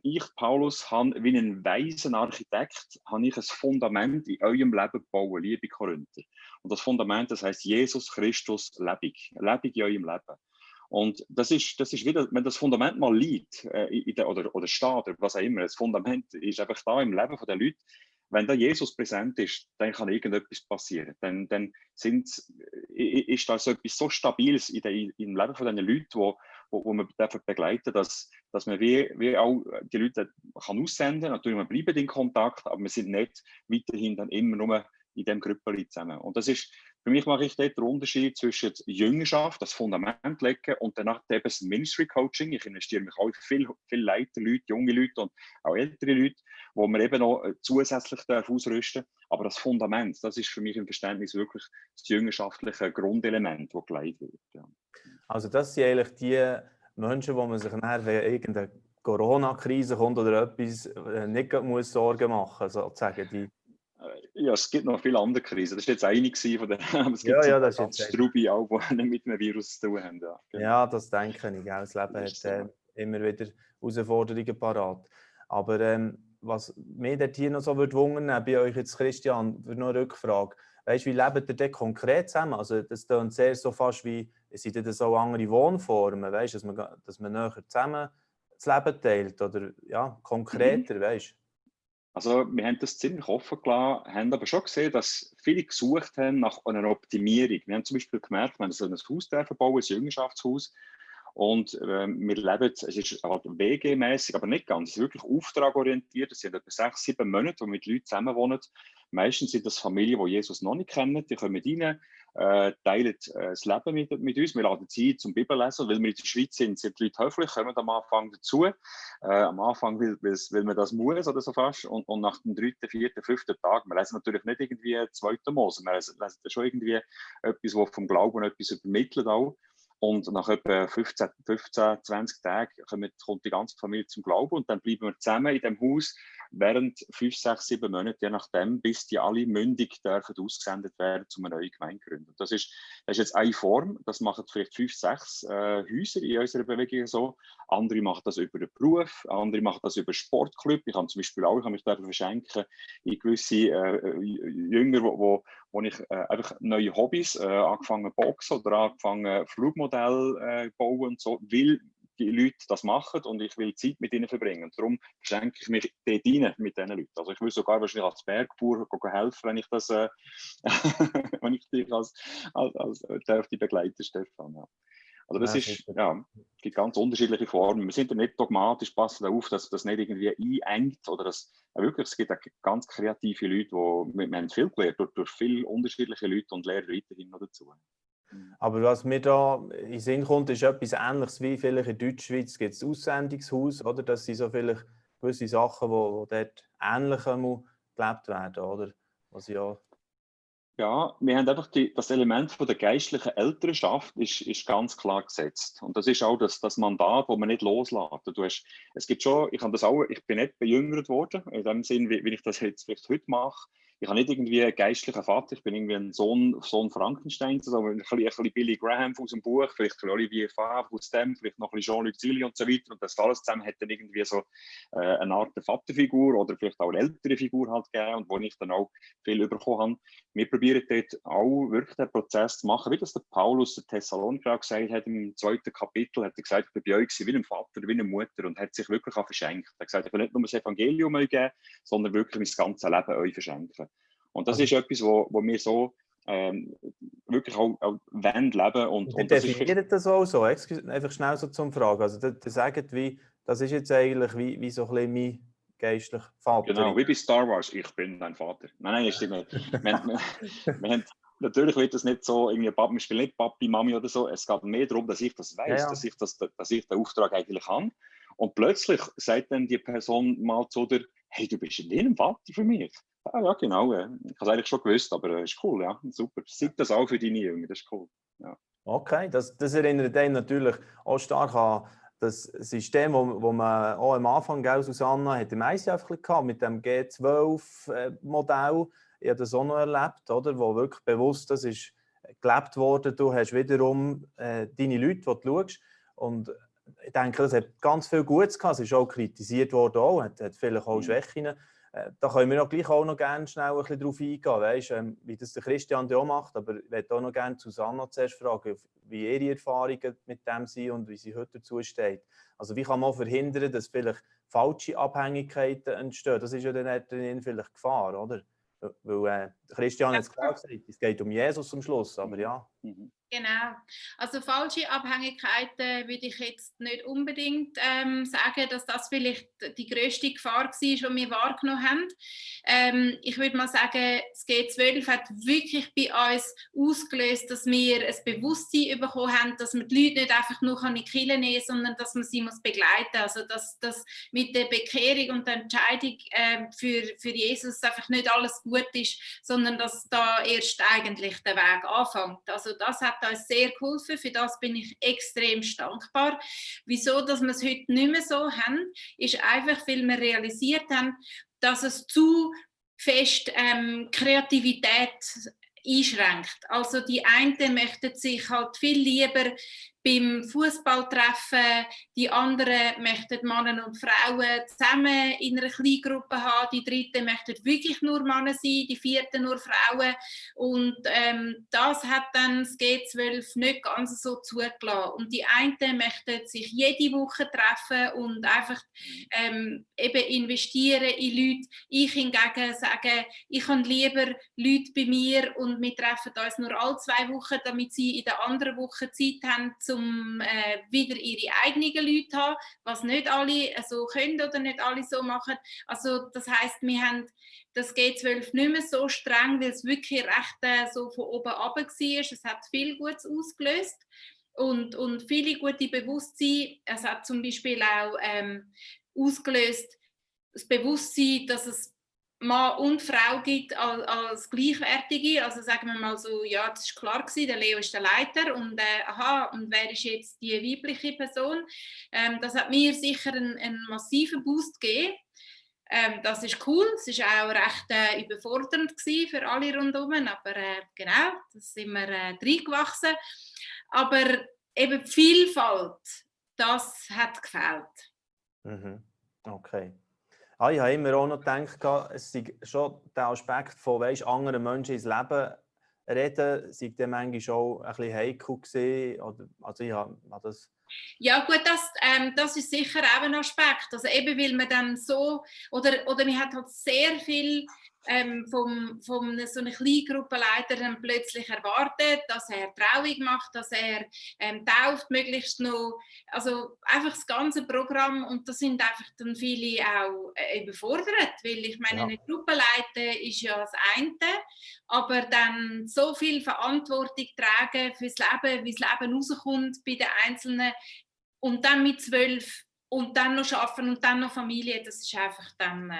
ich, Paulus, habe wie ein weiser Architekt habe ich ein Fundament in eurem Leben gebaut, liebe Korinther. Und das Fundament, das heißt Jesus Christus lebendig in eurem Leben. Und das ist wieder, wenn das Fundament mal liegt, oder steht, oder was auch immer, das Fundament ist einfach da im Leben der Leute. Wenn da Jesus präsent ist, dann kann irgendetwas passieren. Dann ist das etwas so Stabiles im Leben von diesen Leuten, wo man begleiten darf, dass man wie auch die Leute kann aussenden kann. Natürlich, man bleibt in Kontakt, aber wir sind nicht weiterhin dann immer nur in diesem Grüppeli zusammen. Und das ist Für mich mache ich dort den Unterschied zwischen Jüngerschaft, das Fundament legen und danach eben das Ministry Coaching. Ich investiere mich auch in viele Leiterleute, junge Leute und auch ältere Leute, wo man eben noch zusätzlich ausrüsten darf. Aber das Fundament, das ist für mich im Verständnis wirklich das jüngerschaftliche Grundelement, das geleitet wird. Ja. Also das sind eigentlich die Menschen, wo man sich nachher, wenn irgendeine Corona-Krise kommt oder etwas, nicht muss Sorgen machen muss, sozusagen. Ja, es gibt noch viele andere Krisen. Das war jetzt eine von denen, aber es gibt das ganz ist Strubi auch, die nicht mit einem Virus zu tun haben. Ja, genau. Ja, das denke ich. Das Leben hat immer wieder Herausforderungen parat. Aber was mich dort hier noch so wundern bei euch jetzt, Christian, für noch eine Rückfrage. Weißt du, wie lebt ihr denn konkret zusammen? Also das klingt sehr so fast wie, sind das so andere Wohnformen, weißt, dass man näher zusammen das Leben teilt oder ja, konkreter, weißt du? Also wir haben das ziemlich offen gelassen, haben aber schon gesehen, dass viele gesucht haben nach einer Optimierung. Wir haben zum Beispiel gemerkt, wir haben so ein Haus bauen, ein Jüngerschaftshaus. Und wir leben, es ist halt WG-mäßig, aber nicht ganz. Es ist wirklich auftragorientiert. Es sind etwa 6, 7 Monate, wo wir mit Leuten zusammenwohnen. Meistens sind das Familien, die Jesus noch nicht kennen. Die kommen rein, teilen das Leben mit uns. Wir laden sie ein zum Bibellesen. Weil wir in der Schweiz sind die Leute höflich, kommen am Anfang dazu. Am Anfang, weil man das muss oder so fast. Und nach dem 3., 4., 5. Tag, wir lesen natürlich nicht irgendwie 2. Mose. Wir lesen schon irgendwie etwas, das vom Glauben etwas übermittelt auch. Und nach etwa 15, 20 Tagen kommt die ganze Familie zum Glauben und dann bleiben wir zusammen in dem Haus während 5, 6, 7 Monate, je nachdem, bis die alle mündig dürfen ausgesendet werden, um eine neue Gemeinde zu gründen. Das ist jetzt eine Form, das machen vielleicht 5, 6 Häuser in unserer Bewegung so. Andere machen das über den Beruf, andere machen das über Sportclub. Ich habe zum Beispiel auch, ich habe mich verschenken in gewisse Jünger, wo ich einfach neue Hobbys, angefangen Boxen oder angefangen Flugmodell bauen und so, weil die Leute das machen und ich will Zeit mit ihnen verbringen. Und darum verschenke ich mich dort rein mit diesen Leuten. Also ich will sogar wahrscheinlich als Bergbauer helfen, wenn ich das, wenn ich dich als dürfte begleiten, Stefan. Ja. Also das ist, ja, es gibt ganz unterschiedliche Formen. Wir sind ja nicht dogmatisch, passen darauf, dass das nicht irgendwie einengt oder dass wirklich, es gibt auch ganz kreative Leute, wir haben viel gelernt durch viele unterschiedliche Leute und lernen weiterhin noch dazu. Aber was mir da in den Sinn kommt, ist etwas Ähnliches wie vielleicht in Deutschschweiz gibt es Aussendungshaus, oder? Das sind so vielleicht gewisse Sachen, die dort ähnlich gelebt werden, oder? Was Ja, wir haben einfach das Element von der geistlichen Elternschaft ist ganz klar gesetzt. Und das ist auch das Mandat, das man nicht loslässt. Es gibt schon, ich bin nicht bejüngert worden, in dem Sinn, wie ich das jetzt vielleicht heute mache. Ich habe nicht irgendwie einen geistlichen Vater, ich bin irgendwie ein Sohn Frankensteins, also ein bisschen Billy Graham aus dem Buch, vielleicht Olivier Favre aus dem, vielleicht noch ein bisschen Jean-Luc Zilli und so weiter. Und das alles zusammen hat dann irgendwie so eine Art Vaterfigur oder vielleicht auch eine ältere Figur halt gegeben und wo ich dann auch viel bekommen habe. Wir probieren dort auch wirklich den Prozess zu machen, wie das der Paulus der Thessaloniker gesagt hat, im 2. Kapitel hat er gesagt, ich bin bei euch wie ein Vater, wie eine Mutter und hat sich wirklich auch verschenkt. Er hat gesagt, ich will nicht nur das Evangelium euch geben, sondern wirklich mein ganzes Leben euch verschenken. Und das ist etwas, wo wir so wirklich auch leben und das definiert das auch so? Einfach schnell so zum Fragen. Also das sagt, das ist jetzt eigentlich wie so ein bisschen mein geistlicher Vater. Genau, wie bei Star Wars, ich bin dein Vater. Nein, das stimmt nicht. wir haben, natürlich wird das nicht so, irgendwie, wir spielen nicht Papi, Mami oder so. Es geht mehr darum, dass ich das weiß, ja. Dass ich den Auftrag eigentlich habe. Und plötzlich sagt dann die Person mal zu dir, hey, du bist ein Vater für mich. Ja, genau. Ich habe es eigentlich schon gewusst, aber ist cool, ja, super. Sag das auch für deine Jünger, das ist cool. Ja. Okay, das erinnert einen natürlich auch stark an das System, wo man auch am Anfang, Susanna, hat im ICF gehabt, mit dem G12-Modell. Ich habe das auch noch erlebt, oder? Wo wirklich bewusst das ist gelebt worden. Du hast wiederum deine Leute, die du schaust. Und ich denke, das hat ganz viel Gutes gehabt. Es ist auch kritisiert worden, auch, hat vielleicht auch Schwächen. Da können wir gleich auch noch gerne schnell ein bisschen darauf eingehen, weißt, wie das der Christian auch macht. Aber ich möchte auch noch gerne Susanna zuerst fragen, wie ihre Erfahrungen mit dem sind und wie sie heute dazu steht. Also wie kann man verhindern, dass vielleicht falsche Abhängigkeiten entstehen? Das ist ja dann vielleicht Gefahr, oder? Weil Christian hat es klar gesagt, es geht um Jesus am Schluss, aber ja. Genau. Also falsche Abhängigkeiten würde ich jetzt nicht unbedingt sagen, dass das vielleicht die grösste Gefahr war, die wir wahrgenommen haben. Ich würde mal sagen, das G12 hat wirklich bei uns ausgelöst, dass wir ein Bewusstsein bekommen haben, dass man die Leute nicht einfach nur in die Kirche nehmen kann, sondern dass man sie begleiten muss. Also dass mit der Bekehrung und der Entscheidung für Jesus einfach nicht alles gut ist, sondern dass da erst eigentlich der Weg anfängt. Also das hat uns sehr geholfen, für das bin ich extrem dankbar. Wieso, dass wir es heute nicht mehr so haben, ist einfach, weil wir realisiert haben, dass es zu fest Kreativität einschränkt. Also die einen möchten sich halt viel lieber beim Fußball treffen, die anderen möchten Männer und Frauen zusammen in einer Kleingruppe haben, die dritten möchten wirklich nur Männer sein, die vierten nur Frauen und das hat dann das G12 nicht ganz so zugelassen. Und die einen möchten sich jede Woche treffen und einfach eben investieren in Leute. Ich hingegen sage, ich habe lieber Leute bei mir und wir treffen uns nur alle 2 Wochen, damit sie in der anderen Woche Zeit haben, um wieder ihre eigenen Leute zu haben, was nicht alle so können oder nicht alle so machen. Also das heisst, wir haben das G12 nicht mehr so streng, weil es wirklich recht so von oben runter war. Es hat viel Gutes ausgelöst und viele gute Bewusstsein. Es hat zum Beispiel auch ausgelöst das Bewusstsein, dass es Mann und Frau gibt als Gleichwertige. Also sagen wir mal so, ja, das ist klar gewesen, der Leo ist der Leiter und und wer ist jetzt die weibliche Person? Das hat mir sicher einen massiven Boost gegeben. Das ist cool, es war auch recht überfordernd für alle rundherum, aber genau, da sind wir reingewachsen. Aber eben die Vielfalt, das hat gefehlt. Mhm. Okay. Ich habe immer auch noch gedacht, es sei schon der Aspekt von, weisst, anderen Menschen ins Leben reden, sei dem manchmal auch ein bisschen heikel gewesen, oder, also ich habe das... Ja gut, das ist sicher auch ein Aspekt, also eben weil man dann so, oder man hat halt sehr viel vom so einer Kleingruppenleiter dann plötzlich erwartet, dass er Trauung macht, dass er tauft, möglichst noch, also einfach das ganze Programm und da sind einfach dann viele auch überfordert, weil ich meine, eine Gruppenleiter ist ja das eine, aber dann so viel Verantwortung tragen fürs Leben, wie das Leben rauskommt bei den Einzelnen und dann mit 12 und dann noch arbeiten und dann noch Familie, das ist einfach dann...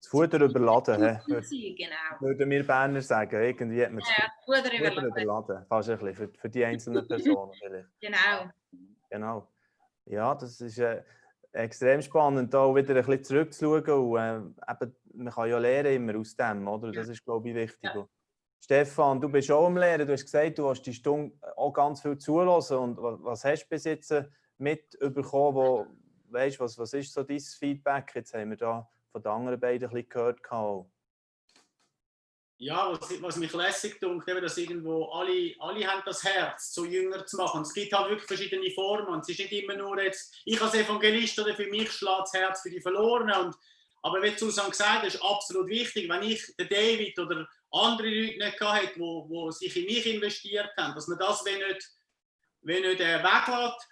das Fuder überladen, genau. Würden wir Berner sagen. Irgendwie hat man das Fuder überladen. Fast ein bisschen, für die einzelnen Personen vielleicht. Genau. Ja, das ist extrem spannend, da wieder ein bisschen zurückzuschauen. Und, eben, man kann ja lernen immer aus dem, oder? Das ist, glaube ich, wichtig. Ja. Stefan, du bist auch am Lehren. Du hast gesagt, du hast die Stunde auch ganz viel zulassen. Und was hast du bis jetzt mitbekommen? Weißt, was ist so dein Feedback? Jetzt haben wir da von den anderen beiden ein bisschen gehört. Ja, was mich lässig tut, dass irgendwo alle haben das Herz, so jünger zu machen. Es gibt halt wirklich verschiedene Formen und es ist nicht immer nur jetzt, ich als Evangelist oder für mich schlägt das Herz für die Verlorenen. Aber wie Susanne gesagt hat, ist absolut wichtig, wenn ich den David oder andere Leute nicht hatte, die sich in mich investiert haben, dass man das nicht weglässt.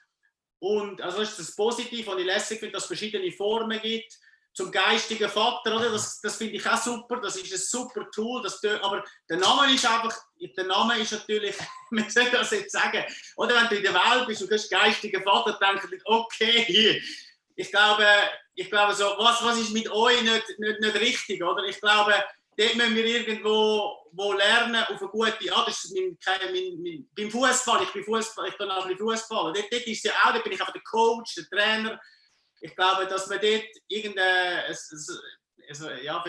Und also das ist das Positive, was ich lässig finde, dass es verschiedene Formen gibt. Zum geistigen Vater, oder? Das finde ich auch super, das ist ein super Tool. Aber der Name ist natürlich, man soll das jetzt sagen, oder wenn du in der Welt bist und du bist geistiger Vater, denke ich, okay, ich glaube so, was ist mit euch nicht richtig, oder? Ich glaube, dort müssen wir irgendwo lernen, auf eine gute Art. Das ist beim Fußball, ich bin auch ein bisschen Fußballer. Dort ist es ja auch, da bin ich einfach der Coach, der Trainer. Ich glaube, dass man dort vielleicht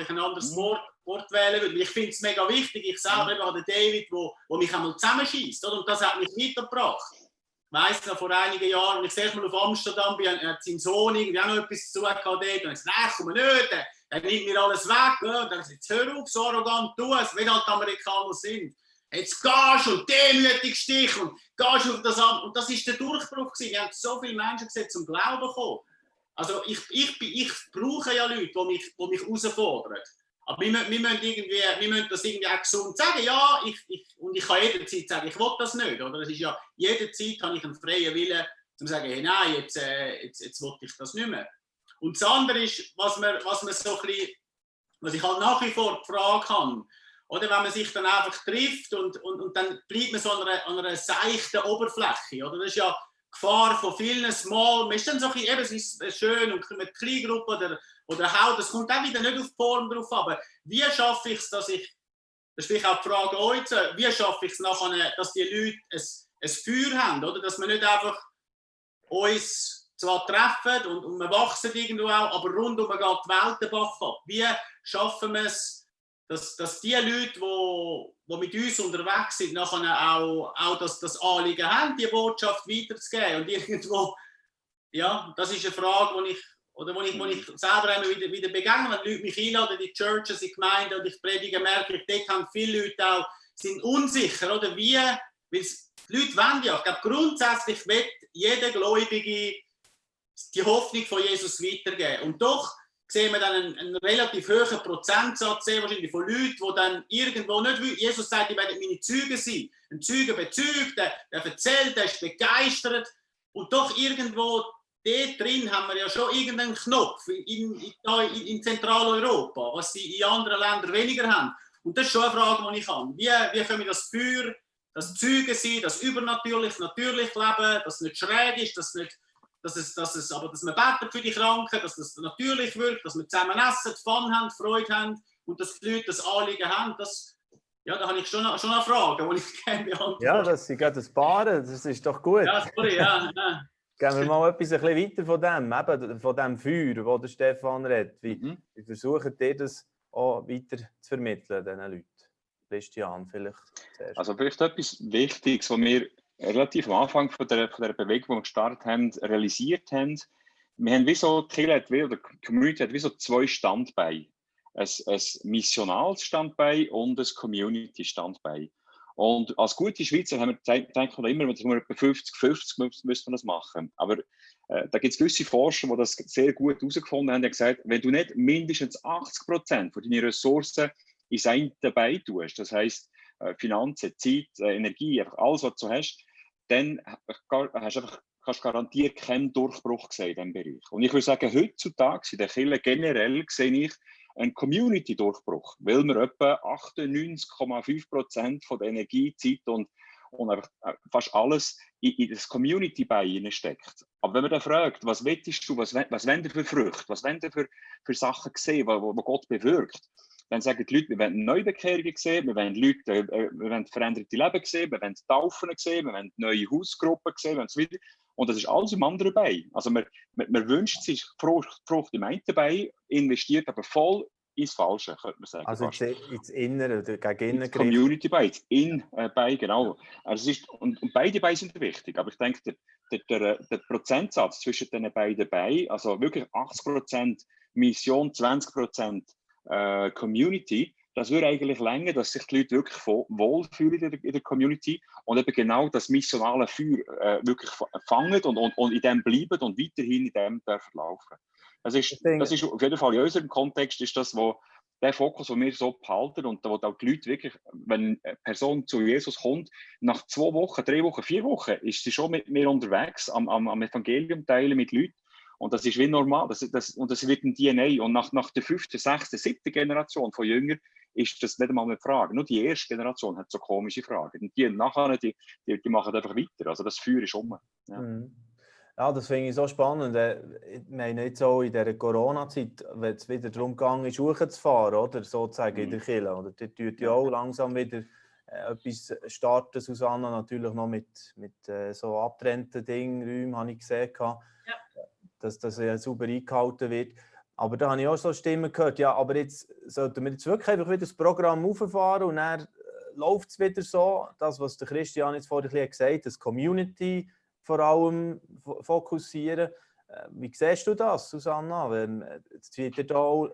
ein anderes Wort wählen würde. Ich finde es mega wichtig. Ich selber habe den David, der mich einmal zusammenschießt. Und das hat mich weitergebracht. Ich weiss noch, vor einigen Jahren, als ich erst mal auf Amsterdam bin, hat sein Sohn irgendwie auch noch etwas zu tun gehabt. Und ich gesagt, nein, komm nicht, der nimmt mir alles weg. Und dann habe ich gesagt, jetzt hör auf, so arrogant tu es, wie halt die Amerikaner sind. Jetzt gehst du und demütigst dich und gehst auf das an. Und das war der Durchbruch gewesen. Wir haben so viele Menschen gesehen, zum Glauben kommen. Also ich brauche ja Leute, die mich herausfordern. Aber wir müssen das irgendwie auch gesund sagen. Ja, und ich kann jederzeit sagen, ich will das nicht. Oder? Es ist ja, jederzeit habe ich einen freien Willen, um zu sagen, hey, nein, jetzt will ich das nicht mehr. Und das andere ist, was ich halt nach wie vor die Frage habe, oder wenn man sich dann einfach trifft und dann bleibt man so an einer seichten Oberfläche. Oder? Das ist ja die Gefahr von vielen Small. Man ist dann so ein bisschen, eben, es ist schön und mit Kleingruppe oder Haut, das kommt auch wieder nicht auf die Form drauf. Aber wie schaffe ich es, das ist vielleicht auch die Frage heute, wie schaffe ich es nachher, dass die Leute ein Feuer haben, oder? Dass wir nicht einfach uns zwar treffen und wir wachsen irgendwo auch, aber rundum geht die Welt den Bach ab. Wie schaffen wir es, dass die Leute, die mit uns unterwegs sind, nachher auch das Anliegen haben, die Botschaft weiterzugeben? Und irgendwo, ja, das ist eine Frage, wo ich selber immer wieder begegne, wenn Leute mich einladen, die Churches, die Gemeinden und ich predige, merke ich, dort haben viele Leute auch, sind unsicher, oder wie, weil die Leute wollen ja, ich glaube grundsätzlich will jeder Gläubige die Hoffnung von Jesus weitergeben. Und doch sehen wir dann einen relativ hohen Prozentsatz wahrscheinlich von Leuten, die dann irgendwo nicht, Jesus sagt, ihr werdet meine Zeugen sein. Ein Zeuge bezeugt, der erzählt, der ist begeistert. Und doch irgendwo dort drin haben wir ja schon irgendeinen Knopf in Zentraleuropa, was sie in anderen Ländern weniger haben. Und das ist schon eine Frage, die ich habe. Wie können wir das Feuer, das Zeugen sein, das natürlich leben, das nicht schräg ist, dass wir beten für die Kranken, dass das natürlich wirkt, dass wir zusammen essen, Fun haben, Freude haben und dass die Leute das Anliegen haben. Da habe ich schon eine Frage, die ich gerne beantworte. Ja, das sind gerade ein paar, das ist doch gut. Ja, sorry, ja. Gehen wir mal etwas ein bisschen weiter von dem, eben von dem Feuer, wo der Stefan redet. Wie versucht ihr das auch weiter zu vermitteln, diesen Leuten? Christian, vielleicht zuerst. Also vielleicht etwas Wichtiges, was wir relativ am Anfang von der Bewegung, die wir gestartet haben, realisiert haben. Wir haben wie so, die Kirche oder die Community hat wie so zwei Standbeine. Ein missionales Standbein und ein Community-Standbein. Und als gute Schweizer haben wir gedacht, immer, wenn wir etwa 50-50 müssen wir das machen. Aber da gibt es gewisse Forscher, die das sehr gut herausgefunden haben, die gesagt, wenn du nicht mindestens 80% von deinen Ressourcen ins eine dabei tust, das heisst Finanzen, Zeit, Energie, einfach alles, was du hast, dann kannst du garantiert keinen Durchbruch sehen in diesem Bereich. Und ich würde sagen, heutzutage in der Kirche generell sehe ich einen Community-Durchbruch, weil wir etwa 98,5% von der Energie, Zeit und einfach fast alles in das Community-Bein steckt. Aber wenn man dann fragt, was willst du, was wollen für Früchte, was wollen für Sachen sehen, wo Gott bewirkt, dann sagen die Leute, wir wollen Neubekehrungen sehen, wir wollen wir wollen veränderte Leben sehen, wir wollen Taufen sehen, wir wollen neue Hausgruppen sehen und so weiter. Und das ist alles im anderen Bein. Also man wünscht sich Frucht im einen Bein, investiert aber voll ins Falsche, könnte man sagen. Also ins Innere, gegen innen. Ins Community-Bein, ins In-Bein, genau. Also und beide Beine sind wichtig, aber ich denke, der Prozentsatz zwischen den beiden Beinen, also wirklich 80% Mission, 20% Community, das würde eigentlich länger, dass sich die Leute wirklich wohlfühlen in der Community und eben genau das missionale Feuer wirklich fangen und in dem bleiben und weiterhin in dem dürfen laufen. Das ist auf jeden Fall in unserem Kontext ist das, wo der Fokus, den wir so behalten und wo auch die Leute wirklich, wenn eine Person zu Jesus kommt, nach 2 Wochen, 3 Wochen, 4 Wochen ist sie schon mit mir unterwegs am Evangelium teilen mit Leuten. Und das ist wie normal, und das wird ein DNA. Und nach der 5., 6., 7. Generation von Jüngern ist das nicht einmal eine Frage. Nur die erste Generation hat so komische Fragen. Und die nachher, die machen einfach weiter. Also das Feuer ist um. Ja. Ja, das finde ich so spannend. Ich meine jetzt auch in dieser Corona-Zeit, wenn es wieder darum ging, hochzufahren, oder sozusagen in der Kirche. Oder die tut ja auch langsam wieder etwas starten, Susanna, natürlich noch mit so abgetrennten Räumen, habe ich gesehen. Ja. Dass das sauber eingehalten wird. Aber da habe ich auch so Stimmen gehört, ja, aber jetzt sollten wir jetzt wirklich einfach wieder das Programm auffahren und dann läuft es wieder so, das, was der Christian jetzt vorhin gesagt hat, das Community vor allem fokussieren. Wie siehst du das, Susanna? Jetzt wird ihr da auch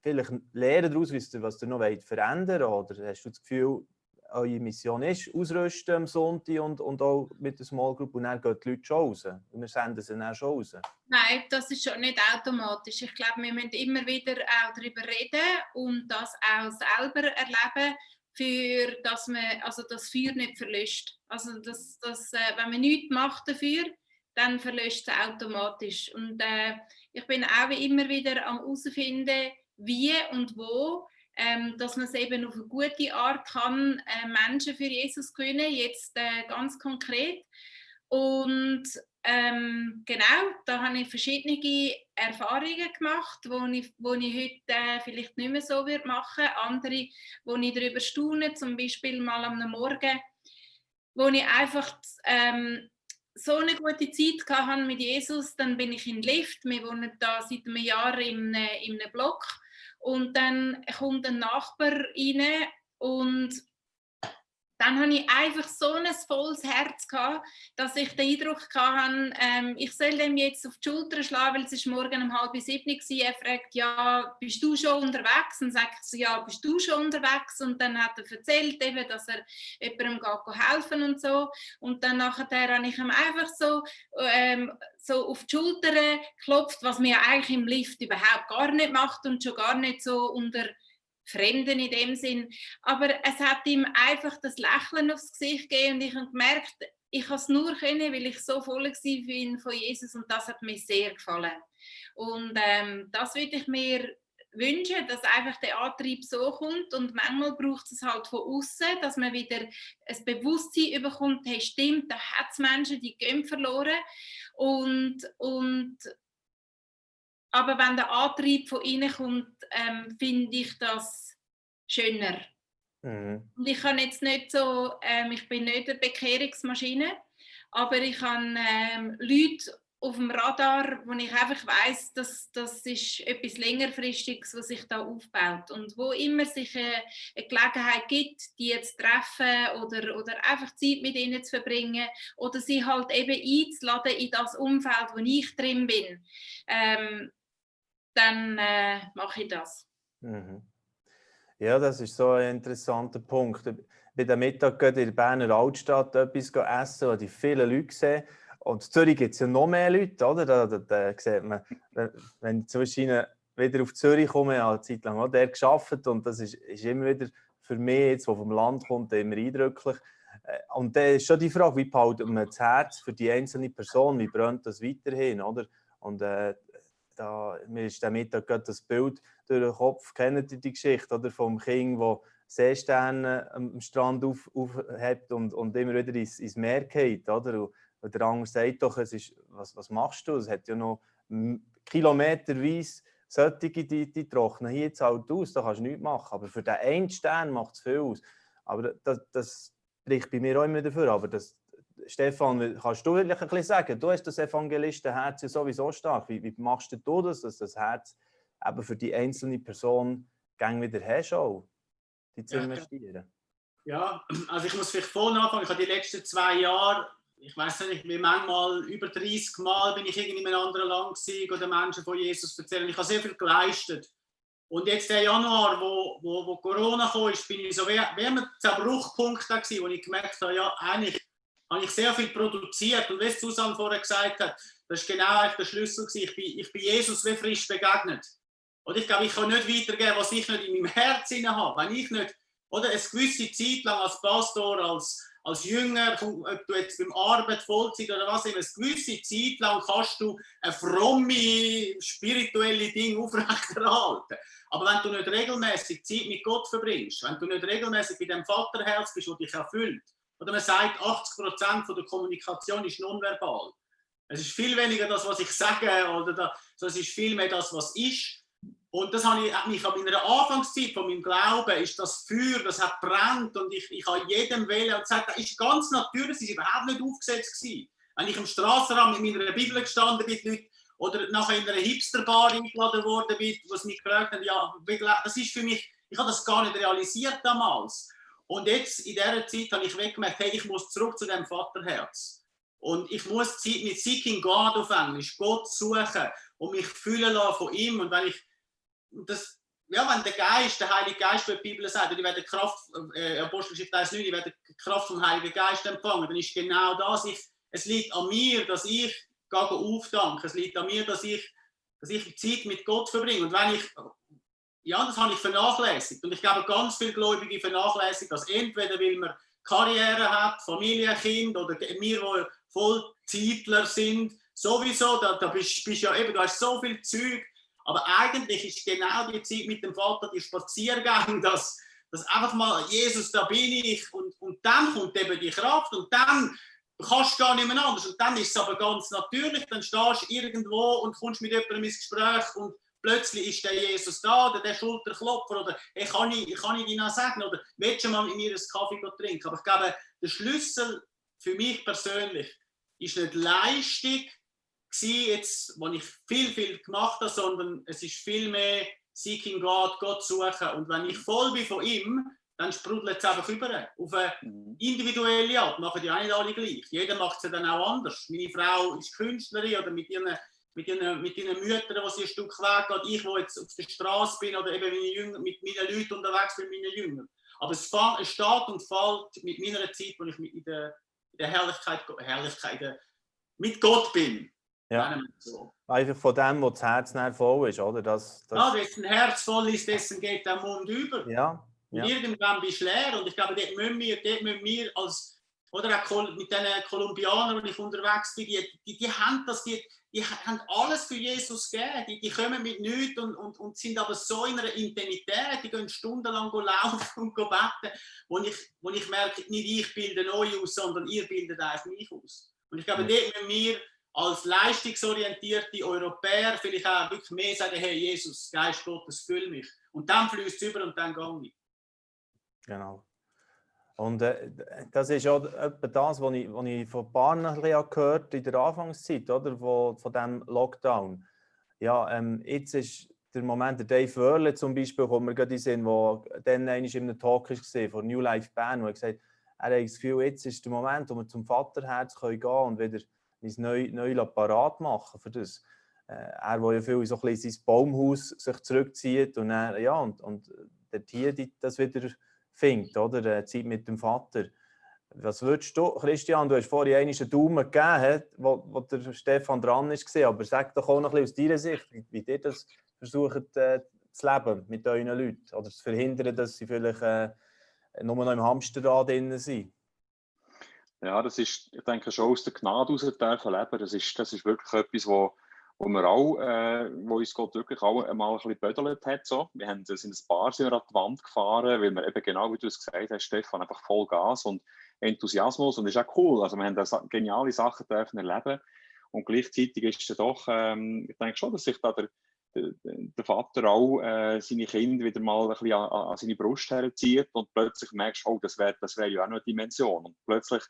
vielleicht Lehren daraus, was ihr noch verändern wollt? Oder hast du das Gefühl, eure Mission ist, ausrüsten am Sonntag und auch mit der Small Group und dann gehen die Leute schon raus. Und wir senden sie dann schon raus. Nein, das ist schon nicht automatisch. Ich glaube, wir müssen immer wieder auch darüber reden und das auch selber erleben, für dass man also das Feuer nicht verlöscht. Also wenn man nichts macht dafür, dann verlöscht es automatisch. Und ich bin auch immer wieder am herausfinden, wie und wo, dass man es eben auf eine gute Art kann, Menschen für Jesus gewinnen, jetzt ganz konkret. Und genau, da habe ich verschiedene Erfahrungen gemacht, die ich heute vielleicht nicht mehr so machen würde. Andere, wo ich darüber staune, zum Beispiel mal am Morgen, wo ich einfach so eine gute Zeit hatte mit Jesus. Dann bin ich in den Lift, wir wohnen da seit einem Jahr in einem Block. Und dann kommt ein Nachbar rein und dann hatte ich einfach so ein volles Herz gehabt, dass ich den Eindruck hatte, ich soll dem jetzt auf die Schulter schlagen, weil es ist morgen um 6:30 war. Er fragt, ja, bist du schon unterwegs? Und sagt so, ja, bist du schon unterwegs? Und dann hat er erzählt, eben, dass er jemandem helfen und so. Und dann nachher habe ich ihm einfach so auf die Schulter geklopft, was mir eigentlich im Lift überhaupt gar nicht macht und schon gar nicht so unter Fremden in dem Sinn. Aber es hat ihm einfach das Lächeln aufs Gesicht gegeben und ich habe gemerkt, ich kann es nur können, weil ich so voll war von Jesus und das hat mir sehr gefallen. Und das würde ich mir wünschen, dass einfach der Antrieb so kommt und manchmal braucht es halt von außen, dass man wieder ein Bewusstsein bekommt, hey, stimmt, da hat es Menschen, die gehen verloren aber wenn der Antrieb von innen kommt, finde ich das schöner. Mhm. Und ich kann jetzt nicht so, ich bin nicht eine Bekehrungsmaschine, aber ich habe Leute auf dem Radar, wo ich einfach weiss, dass das ist etwas längerfristiges, was sich da aufbaut. Und wo immer sich eine Gelegenheit gibt, die zu treffen oder einfach Zeit mit ihnen zu verbringen oder sie halt eben einzuladen in das Umfeld, wo ich drin bin, dann mache ich das. Mhm. Ja, das ist so ein interessanter Punkt. Bei der Mittag in der Berner Altstadt etwas essen, wo die viele Leute sehen. Und in Zürich gibt es ja noch mehr Leute, oder? Da sieht man, wenn ich zwischen wieder auf Zürich komme, ich habe eine Zeit lang auch der gearbeitet und das ist immer wieder für mich, jetzt, der vom Land kommt, immer eindrücklich. Und dann ist schon die Frage, wie behalten wir das Herz für die einzelne Person, wie brennt das weiterhin, oder? Und mir ist der Mittag gerade das Bild durch den Kopf, kennt ihr die Geschichte, oder? Vom Kind, das Seesterne am Strand aufhebt und immer wieder ins Meer geht, oder? Und der andere sagt doch, was machst du? Es hat ja noch kilometerweise solche, die trocknen hier jetzt halt aus, da kannst du nichts machen. Aber für den einen Stern macht es viel aus. Aber das spricht bei mir auch immer dafür. Aber Stefan, kannst du wirklich ein bisschen sagen, du hast das Evangelistenherz ja sowieso stark. Wie machst du das, dass das Herz eben für die einzelne Person gang wieder hast, auch, die zu investieren? Ja, also ich muss vielleicht vorne anfangen. Ich habe die letzten 2 Jahre, ich weiß nicht, wie manchmal über 30 Mal bin ich irgendwie in einem anderen Land gewesen oder Menschen von Jesus erzählen. Ich habe sehr viel geleistet. Und jetzt der Januar, wo Corona kam, bin ich so wie ein Zerbruchpunkt da gewesen, wo ich gemerkt habe, ja, eigentlich habe ich sehr viel produziert. Und wie Susanne vorher gesagt hat, das ist genau der Schlüssel gewesen. Ich bin Jesus wie frisch begegnet. Und ich glaube, ich kann nicht weitergeben, was ich nicht in meinem Herzen habe. Wenn ich nicht, oder eine gewisse Zeit lang als Pastor, als Jünger, ob du jetzt beim Arbeit, Vollzeit oder was immer, eine gewisse Zeit lang kannst du ein fromme, spirituelle Ding aufrechterhalten. Aber wenn du nicht regelmäßig Zeit mit Gott verbringst, wenn du nicht regelmäßig bei dem Vaterherz bist, das dich erfüllt, oder man sagt, 80% der Kommunikation ist nonverbal. Es ist viel weniger das, was ich sage, oder es ist viel mehr das, was ist. Und das habe ich mich in meiner Anfangszeit von meinem Glauben, ist das Feuer, das hat brennt und ich habe jedem wählen und gesagt, das ist ganz natürlich, es war überhaupt nicht aufgesetzt gewesen. Wenn ich am Strassenrand mit meiner Bibel gestanden bin, Leute, oder nachher in einer Hipsterbar eingeladen worden bin, wo sie mich gefragt haben, ja, das ist für mich, ich habe das gar nicht realisiert damals. Und jetzt, in dieser Zeit, habe ich gemerkt, hey, ich muss zurück zu dem Vaterherz. Und ich muss Zeit mit Seeking God auf Englisch, Gott suchen und mich fühlen lassen von ihm. Und wenn ich, ja, wenn der Heilige Geist, wie die Bibel sagt, ich werde die Kraft, Apostelgeschichte 1,9, ich werde die Kraft vom Heiligen Geist empfangen, dann ist genau das, es liegt an mir, dass ich aufdanke, es liegt an mir, dass ich Zeit mit Gott verbringe. Und wenn ich, ja, das habe ich vernachlässigt. Und ich glaube, ganz viele Gläubige vernachlässigen das. Entweder weil man Karriere hat, Familie, Kind, oder wir, die Vollzeitler sind, sowieso, da bist ja eben, du hast so viel Zeug. Aber eigentlich ist genau die Zeit mit dem Vater, die Spaziergänge, dass einfach mal, Jesus, da bin ich, und dann kommt eben die Kraft, und dann kannst du gar nicht mehr anders. Und dann ist es aber ganz natürlich, dann stehst du irgendwo und kommst mit jemandem ins Gespräch und plötzlich ist der Jesus da, oder der Schulterklopfer, oder hey, kann ich dich noch sagen, oder willst du mal mit mir einen Kaffee trinken? Aber ich glaube, der Schlüssel für mich persönlich ist nicht Leistung, jetzt, wo ich viel gemacht habe, sondern es ist viel mehr Seeking Gott suchen. Und wenn ich voll bin von ihm, dann sprudelt es einfach über. Auf eine individuelle Art machen die auch nicht alle gleich. Jeder macht es dann auch anders. Meine Frau ist Künstlerin oder mit ihren Müttern, die sie ein Stück weg geht. Ich, wo jetzt auf der Straße bin oder eben mit meinen Leuten unterwegs bin, meine Jünger. Aber es steht und fällt mit meiner Zeit, wo ich in der Herrlichkeit mit Gott bin. Ja. So. Einfach von dem, wo das Herz nicht voll ist, oder? Ja, dessen Herz voll ist, dessen geht der Mund über. Ja. Und irgendwann bist du leer. Und ich glaube, dort müssen wir als, oder auch mit den Kolumbianern, die ich unterwegs bin, die haben das, die haben alles für Jesus gegeben. Die kommen mit nichts und sind aber so in einer Intimität, die gehen stundenlang laufen und beten, wo ich merke, nicht ich bilde euch aus, sondern ihr bildet eigentlich mich aus. Und ich glaube, dort müssen wir als leistungsorientierte Europäer vielleicht auch wirklich mehr sagen, hey Jesus, Geist Gottes, füll mich. Und dann fließt es über und dann gehe ich. Genau. Und das ist auch etwa das, was ich von Barn gehört habe in der Anfangszeit, oder? Von diesem Lockdown. Ja, jetzt ist der Moment, der Dave Wörle zum Beispiel, kommt mir gerade in den Sinn, der dann einmal in einem Talk war, von New Life Bern, wo er gesagt hat, er hat das Gefühl, jetzt ist der Moment, wo wir zum Vaterherz gehen können und wieder uns neu parat machen für das. Er, der ja viel so ein bisschen in sein Baumhaus sich zurückzieht und dann, ja, und dort hier das wieder findet, oder? Zeit mit dem Vater. Was würdest du, Christian, du hast vorhin einen Daumen gegeben, wo der Stefan dran war, aber sag doch auch noch ein bisschen aus deiner Sicht, wie ihr das versucht zu leben mit euren Leuten oder zu verhindern, dass sie vielleicht nur noch im Hamsterrad drin sind. Ja, das ist, ich denke, schon aus der Gnade heraus dürfen leben. Das ist wirklich etwas, wo wir auch, wo uns Gott wirklich auch einmal ein bisschen gebödelt hat. So. Wir sind ein paar sind an die Wand gefahren, weil wir eben genau, wie du es gesagt hast, Stefan, einfach voll Gas und Enthusiasmus. Und das ist auch cool. Also wir haben da geniale Sachen dürfen erleben. Und gleichzeitig ist es doch, ich denke schon, dass sich da der Vater auch seine Kinder wieder mal ein bisschen an seine Brust herzieht und plötzlich merkst du, oh, das wäre ja auch noch eine Dimension. Und plötzlich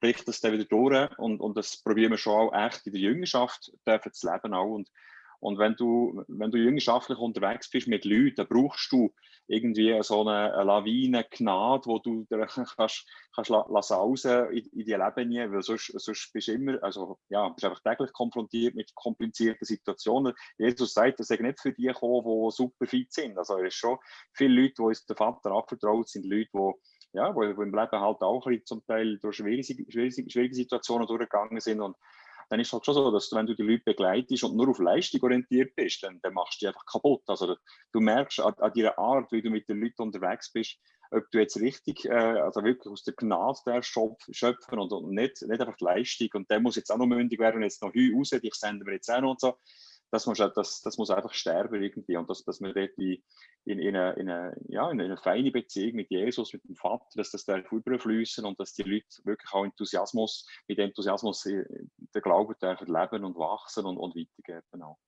bricht das dann wieder durch und das probieren wir schon auch echt in der Jüngerschaft zu leben auch. Und wenn du jüngerschaftlich unterwegs bist mit Leuten, dann brauchst du irgendwie so eine Lawine Gnade, wo du kannst sausen in die Leben, weil sonst bist du immer, also ja, bist einfach täglich konfrontiert mit komplizierten Situationen. Jesus sagt, dass er nicht für die gekommen, die super fit sind. Also es ist schon viele Leute, die uns der Vater abvertraut, sind Leute, die im Leben halt auch zum Teil durch schwierige Situationen durchgegangen sind. Und dann ist es halt schon so, dass wenn du die Leute begleitest und nur auf Leistung orientiert bist, dann machst du die einfach kaputt. Also du merkst an deiner Art, wie du mit den Leuten unterwegs bist, ob du jetzt richtig, also wirklich aus der Gnade schöpfen und nicht einfach die Leistung. Und der muss jetzt auch noch mündig werden und jetzt noch raus, dich senden wir jetzt auch noch und so. Das muss einfach sterben irgendwie und dass wir dort in eine feine Beziehung mit Jesus, mit dem Vater, dass das darf überfließen und dass die Leute wirklich auch mit Enthusiasmus den Glauben dürfen leben und wachsen und weitergeben auch.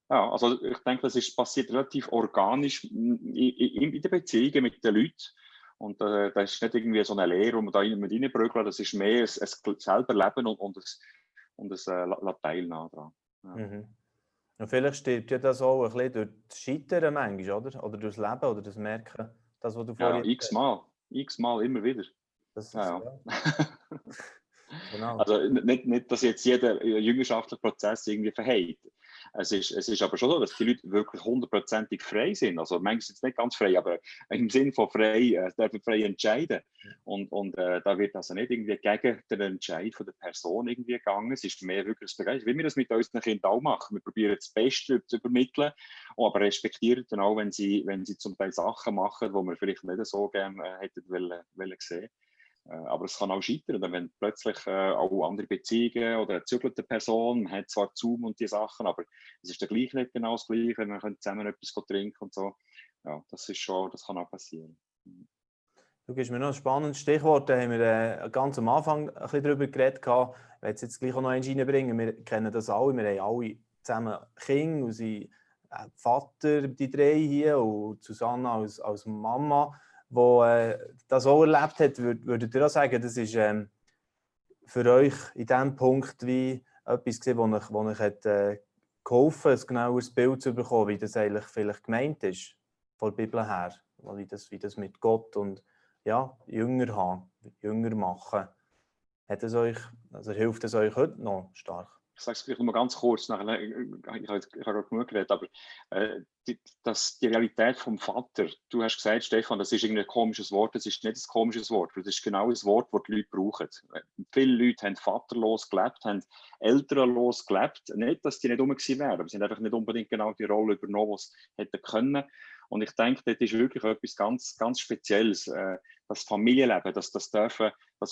Ja, also ich denke, das passiert relativ organisch in den Beziehungen mit den Leuten. Und das ist nicht irgendwie so eine Lehre, wo man da mit reinbrügeln, das ist mehr ein selber Leben und ein Teilnehmen daran. Ja. Mhm. Und vielleicht stirbt ja das auch ein bisschen durch das Scheitern manchmal, oder? Oder durch das Leben oder das Merken. Das, was du vorhin x-mal, immer wieder. Das ist, ja. Genau. Also nicht, dass jetzt jeder jüngerschaftliche Prozess irgendwie verhält. Es ist aber schon so, dass die Leute wirklich 100%ig frei sind. Also manchmal sind sie nicht ganz frei, aber im Sinn von frei, dürfen frei entscheiden. Und da wird also nicht irgendwie gegen den Entscheid von der Person irgendwie gegangen. Es ist mehr wirklich das Begeistern, wie wir das mit unseren Kindern auch machen. Wir probieren das Beste zu übermitteln, aber respektieren dann auch, wenn sie zum Teil Sachen machen, die wir vielleicht nicht so gerne hätten wollen sehen. Aber es kann auch scheitern, wenn plötzlich auch andere Beziehungen oder eine gezügelte Person, man hat zwar Zoom und die Sachen, aber es ist dann gleich nicht genau das Gleiche, man kann zusammen etwas trinken und so. Ja, das kann auch passieren. Du gibst mir noch ein spannendes Stichwort, da haben wir ganz am Anfang ein bisschen darüber geredet. Ich werde es jetzt gleich auch noch reinbringen. Wir kennen das alle, wir haben alle zusammen Kinder, unser Vater, die 3 hier, und Susanna als Mama, die das auch erlebt hat. Würdet ihr auch sagen, das ist für euch in diesem Punkt wie etwas gewesen, wo euch hat, geholfen, ein genaueres Bild zu bekommen, wie das eigentlich vielleicht gemeint ist, von der Bibel her, wie das mit Gott und ja, Jünger haben, Jünger machen. Hat es euch, also hilft es euch heute noch stark? Ich sage es vielleicht noch mal ganz kurz, ich habe gerade genug geredet, aber die Realität vom Vater, du hast gesagt, Stefan, das ist irgendwie ein komisches Wort, das ist nicht ein komisches Wort, das ist genau das Wort, das die Leute brauchen. Viele Leute haben vaterlos gelebt, haben elternlos gelebt, nicht, dass die nicht rum gewesen wären, aber sie haben einfach nicht unbedingt genau die Rolle übernommen, die sie hätten können. Und ich denke, das ist wirklich etwas ganz, ganz Spezielles. Das Familienleben, das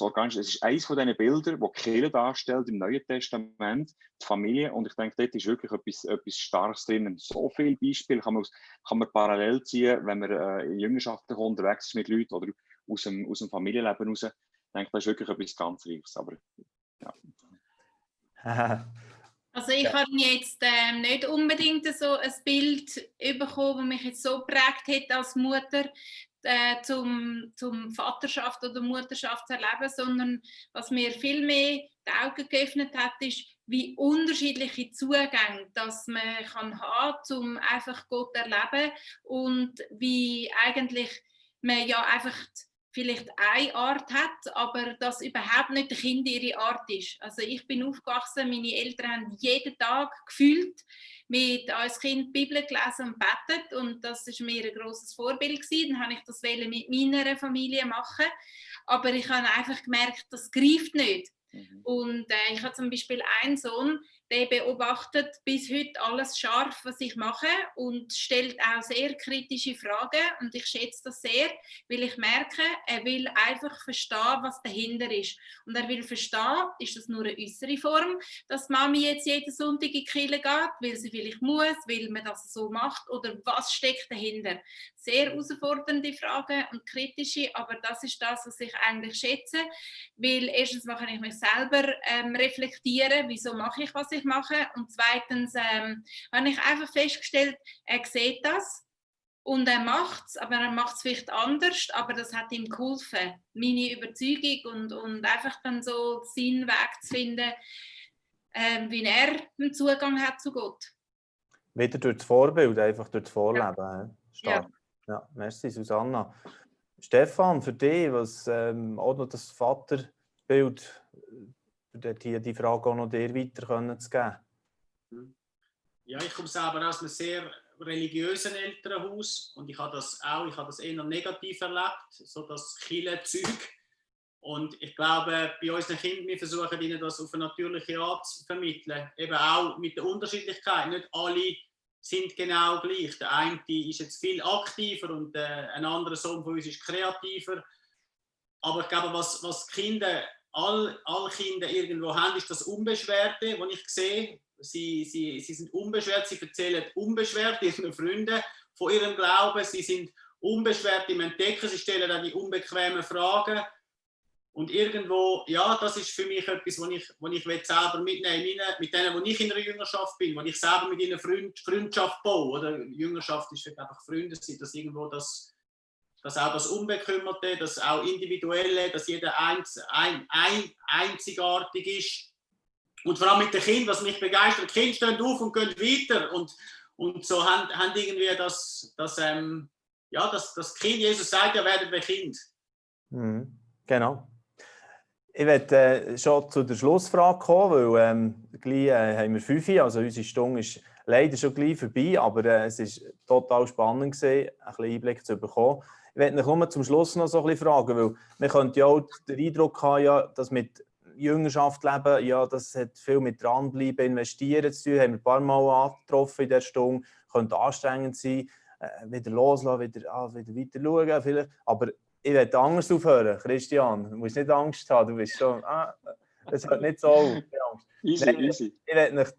Organische. Es ist eines von diesen Bildern, die Kirche darstellt im Neuen Testament, die Familie. Und ich denke, dort ist wirklich etwas Starkes drin. So viele Beispiele kann man parallel ziehen, wenn man in Jüngerschaften unterwegs ist mit Leuten oder aus dem Familienleben raus. Ich denke, das ist wirklich etwas ganz Reiches. Aber, ja. Also ich habe jetzt nicht unbedingt so ein Bild bekommen, das mich jetzt so geprägt hat als Mutter, zum Vaterschaft oder Mutterschaft zu erleben, sondern was mir viel mehr die Augen geöffnet hat, ist, wie unterschiedliche Zugänge das man kann haben, um einfach Gott zu erleben, und wie eigentlich man ja einfach vielleicht eine Art hat, aber dass überhaupt nicht der Kind ihre Art ist. Also ich bin aufgewachsen, meine Eltern haben jeden Tag gefühlt mit uns Kind die Bibel gelesen und betet, und das ist mir ein grosses Vorbild gewesen. Dann habe ich das mit meiner Familie machen, aber ich habe einfach gemerkt, das greift nicht. Und ich habe zum Beispiel einen Sohn, der beobachtet bis heute alles scharf, was ich mache, und stellt auch sehr kritische Fragen, und ich schätze das sehr, weil ich merke, er will einfach verstehen, was dahinter ist. Und er will verstehen, ist das nur eine äußere Form, dass Mami jetzt jeden Sonntag in die Kirche geht, weil sie vielleicht muss, weil man das so macht, oder was steckt dahinter? Sehr herausfordernde Fragen und kritische, aber das ist das, was ich eigentlich schätze, weil erstens kann ich mich selber reflektieren, wieso mache ich, was ich mache, und zweitens habe ich einfach festgestellt, er sieht das und er macht es, aber er macht es vielleicht anders, aber das hat ihm geholfen, meine Überzeugung und einfach dann so seinen Weg zu finden, wie er einen Zugang hat zu Gott. Wieder durch das Vorbild, einfach durch das Vorleben. Ja. Stark. Ja, merci Susanna. Stefan, für dich, was auch noch das Vaterbild, die Frage auch noch dir weiter zu geben? Ja, ich komme selber aus einem sehr religiösen Elternhaus, und ich habe das eher negativ erlebt, so das Kirchenzeug. Und ich glaube, bei unseren Kindern, wir versuchen ihnen das auf eine natürliche Art zu vermitteln. Eben auch mit der Unterschiedlichkeit. Nicht alle sind genau gleich. Der eine ist jetzt viel aktiver und ein anderer Sohn von uns ist kreativer. Aber ich glaube, was Kinder, alle Kinder irgendwo haben, ist das Unbeschwerte, das ich sehe. Sie sind unbeschwert, sie erzählen unbeschwert ihren Freunden von ihrem Glauben. Sie sind unbeschwert im Entdecken, sie stellen dann die unbequemen Fragen. Und irgendwo, ja, das ist für mich etwas, was ich selber mitnehmen will, mit denen, wo ich in einer Jüngerschaft bin, wo ich selber mit ihnen Freundschaft baue. Oder Jüngerschaft ist einfach Freunde sein, dass irgendwo dass auch das Unbekümmerte, das auch Individuelle, dass jeder einzigartig ist. Und vor allem mit den Kindern, was mich begeistert, die Kinder stehen auf und gehen weiter. Und so haben irgendwie das Kind, Jesus sagt ja, werdet wir Kind. Genau. Ich werde schon zu der Schlussfrage kommen, weil gleich haben wir 5 Uhr, also unsere Stunde ist leider schon gleich vorbei, aber es war total spannend gewesen, ein bisschen Einblick zu bekommen. Ich möchte mich nur zum Schluss noch so ein bisschen fragen, weil man könnte ja auch den Eindruck haben, ja, dass mit Jüngerschaft leben, ja, das hat viel mit dranbleiben, investieren zu tun, haben wir ein paar Mal angetroffen in dieser Stunde, könnte anstrengend sein, wieder loslassen, wieder weiter schauen vielleicht, aber ich werde anders aufhören, Christian, du musst nicht Angst haben, du bist schon, das hört nicht so auf. Easy, Nein, easy. Ich werde mich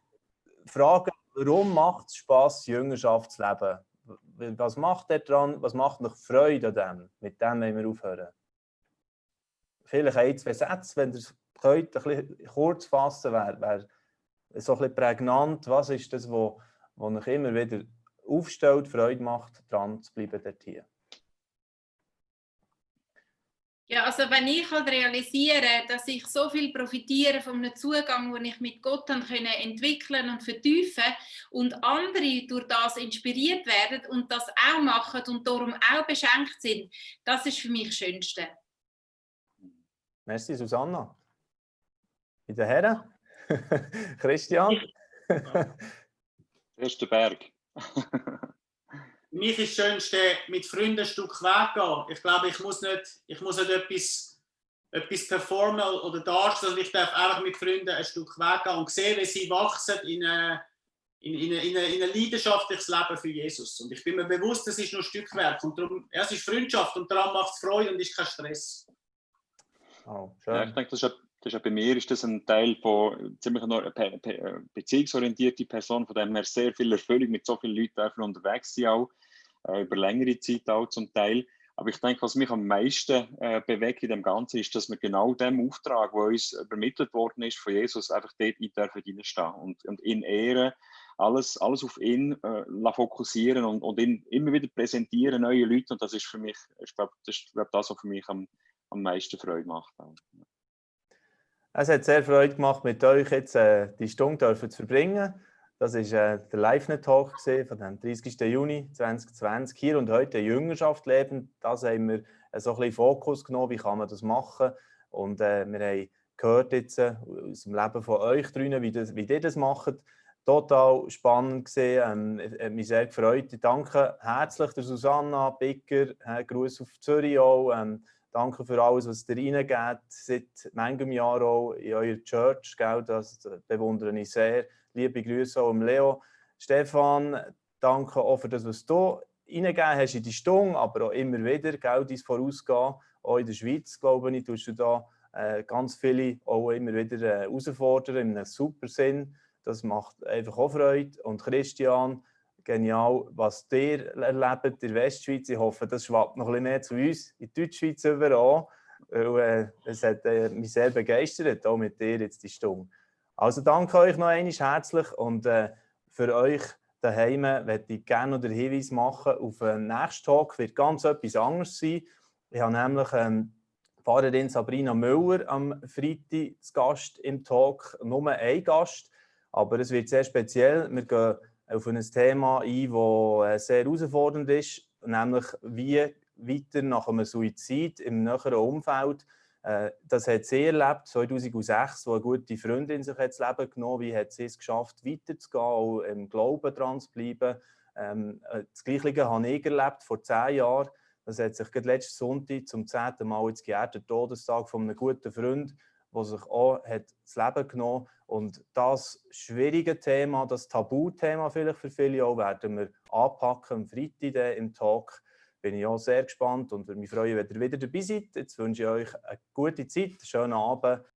fragen, warum macht es Spass, Jüngerschaft zu leben? Was macht ihr dran? Was macht euch Freude an dem? Mit dem wollen wir aufhören. Vielleicht ein, zwei Sätze, wenn ihr es könnt, ein bisschen kurz fassen, wäre so ein bisschen prägnant. Was ist das, was euch immer wieder aufstellt, Freude macht, dran zu bleiben dort hier? Ja, also wenn ich halt realisiere, dass ich so viel profitiere von einem Zugang, den ich mit Gott entwickeln und vertiefen und andere durch das inspiriert werden und das auch machen und darum auch beschenkt sind, das ist für mich das Schönste. Merci, Susanna. Bei den Herren? Christian? Erster Berg. Für mich ist das Schönste, mit Freunden ein Stück Weg gehen. Ich glaube, ich muss nicht etwas performen oder darstellen. Ich darf einfach mit Freunden ein Stück Weg gehen und sehen, wie sie wachsen in ein leidenschaftliches Leben für Jesus. Und ich bin mir bewusst, das ist nur Stückwerk. Und darum, es ist Freundschaft und daran macht es Freude und ist kein Stress. Oh, schön. Ja, ich denke, das ist ja bei mir ist das ein Teil von ziemlich eine beziehungsorientierte Person, von dem her sehr viel Erfüllung mit so vielen Leuten einfach unterwegs sind auch, über längere Zeit auch zum Teil. Aber ich denke, was mich am meisten bewegt in dem Ganzen, ist, dass wir genau dem Auftrag, der uns übermittelt worden ist von Jesus, einfach dort reinstehen und ihn ehren, alles auf ihn fokussieren und ihn immer wieder präsentieren, neue Leute. Und das ist für mich, ich glaube, das ist das, was für mich am meisten Freude macht. Es hat sehr Freude gemacht, mit euch jetzt die Stunde zu verbringen. Das war der Live-Talk von dem 30. Juni 2020. Hier und heute Jüngerschaft leben. Das haben wir so ein bisschen Fokus genommen. Wie kann man das machen? Und wir haben gehört jetzt aus dem Leben von euch drinnen, wie ihr das macht. Total spannend gesehen. Hat mich sehr gefreut. Ich danke herzlich der Susanna Bicker. Gruß auf Zürich auch. Danke für alles, was ihr reingebt, seit manchem Jahr auch in eurer Church. Gell? Das bewundere ich sehr. Liebe Grüße auch an Leo. Stefan, danke auch für das, was du reingegeben hast in die Stunde, aber auch immer wieder, gell, dein Vorausgehen. Auch in der Schweiz, glaube ich, tust du da ganz viele auch immer wieder herausfordern, in einem super Sinn. Das macht einfach auch Freude. Und Christian, genial, was ihr erlebt in der Westschweiz. Ich hoffe, das schwappt noch ein bisschen mehr zu uns in der Deutschschweiz überall. Es hat mich sehr begeistert, auch mit dir jetzt die Stunde. Also danke euch noch einmal herzlich und für euch daheim möchte ich gerne noch den Hinweis machen, auf den nächsten Talk wird ganz etwas anderes sein. Ich habe nämlich Pfarrerin Sabrina Müller am Freitag zu Gast im Talk, nur ein Gast, aber es wird sehr speziell. Wir gehen auf ein Thema ein, das sehr herausfordernd ist, nämlich wie weiter nach einem Suizid im näheren Umfeld. Das hat sie erlebt, 2006, wo eine gute Freundin sich das Leben genommen hat. Wie hat sie es geschafft, weiterzugehen, auch im Glauben dran zu bleiben. Das Gleiche habe ich erlebt vor 10 Jahren. Das hat sich gerade letzten Sonntag zum 10. Mal jetzt geehrt, der Todestag von einem guten Freund, der sich auch hat das Leben genommen hat. Und das schwierige Thema, das Tabuthema vielleicht für viele auch, werden wir anpacken am Freitag im Talk. Bin ich auch sehr gespannt und würde mich freuen, wenn ihr wieder dabei seid. Jetzt wünsche ich euch eine gute Zeit, einen schönen Abend.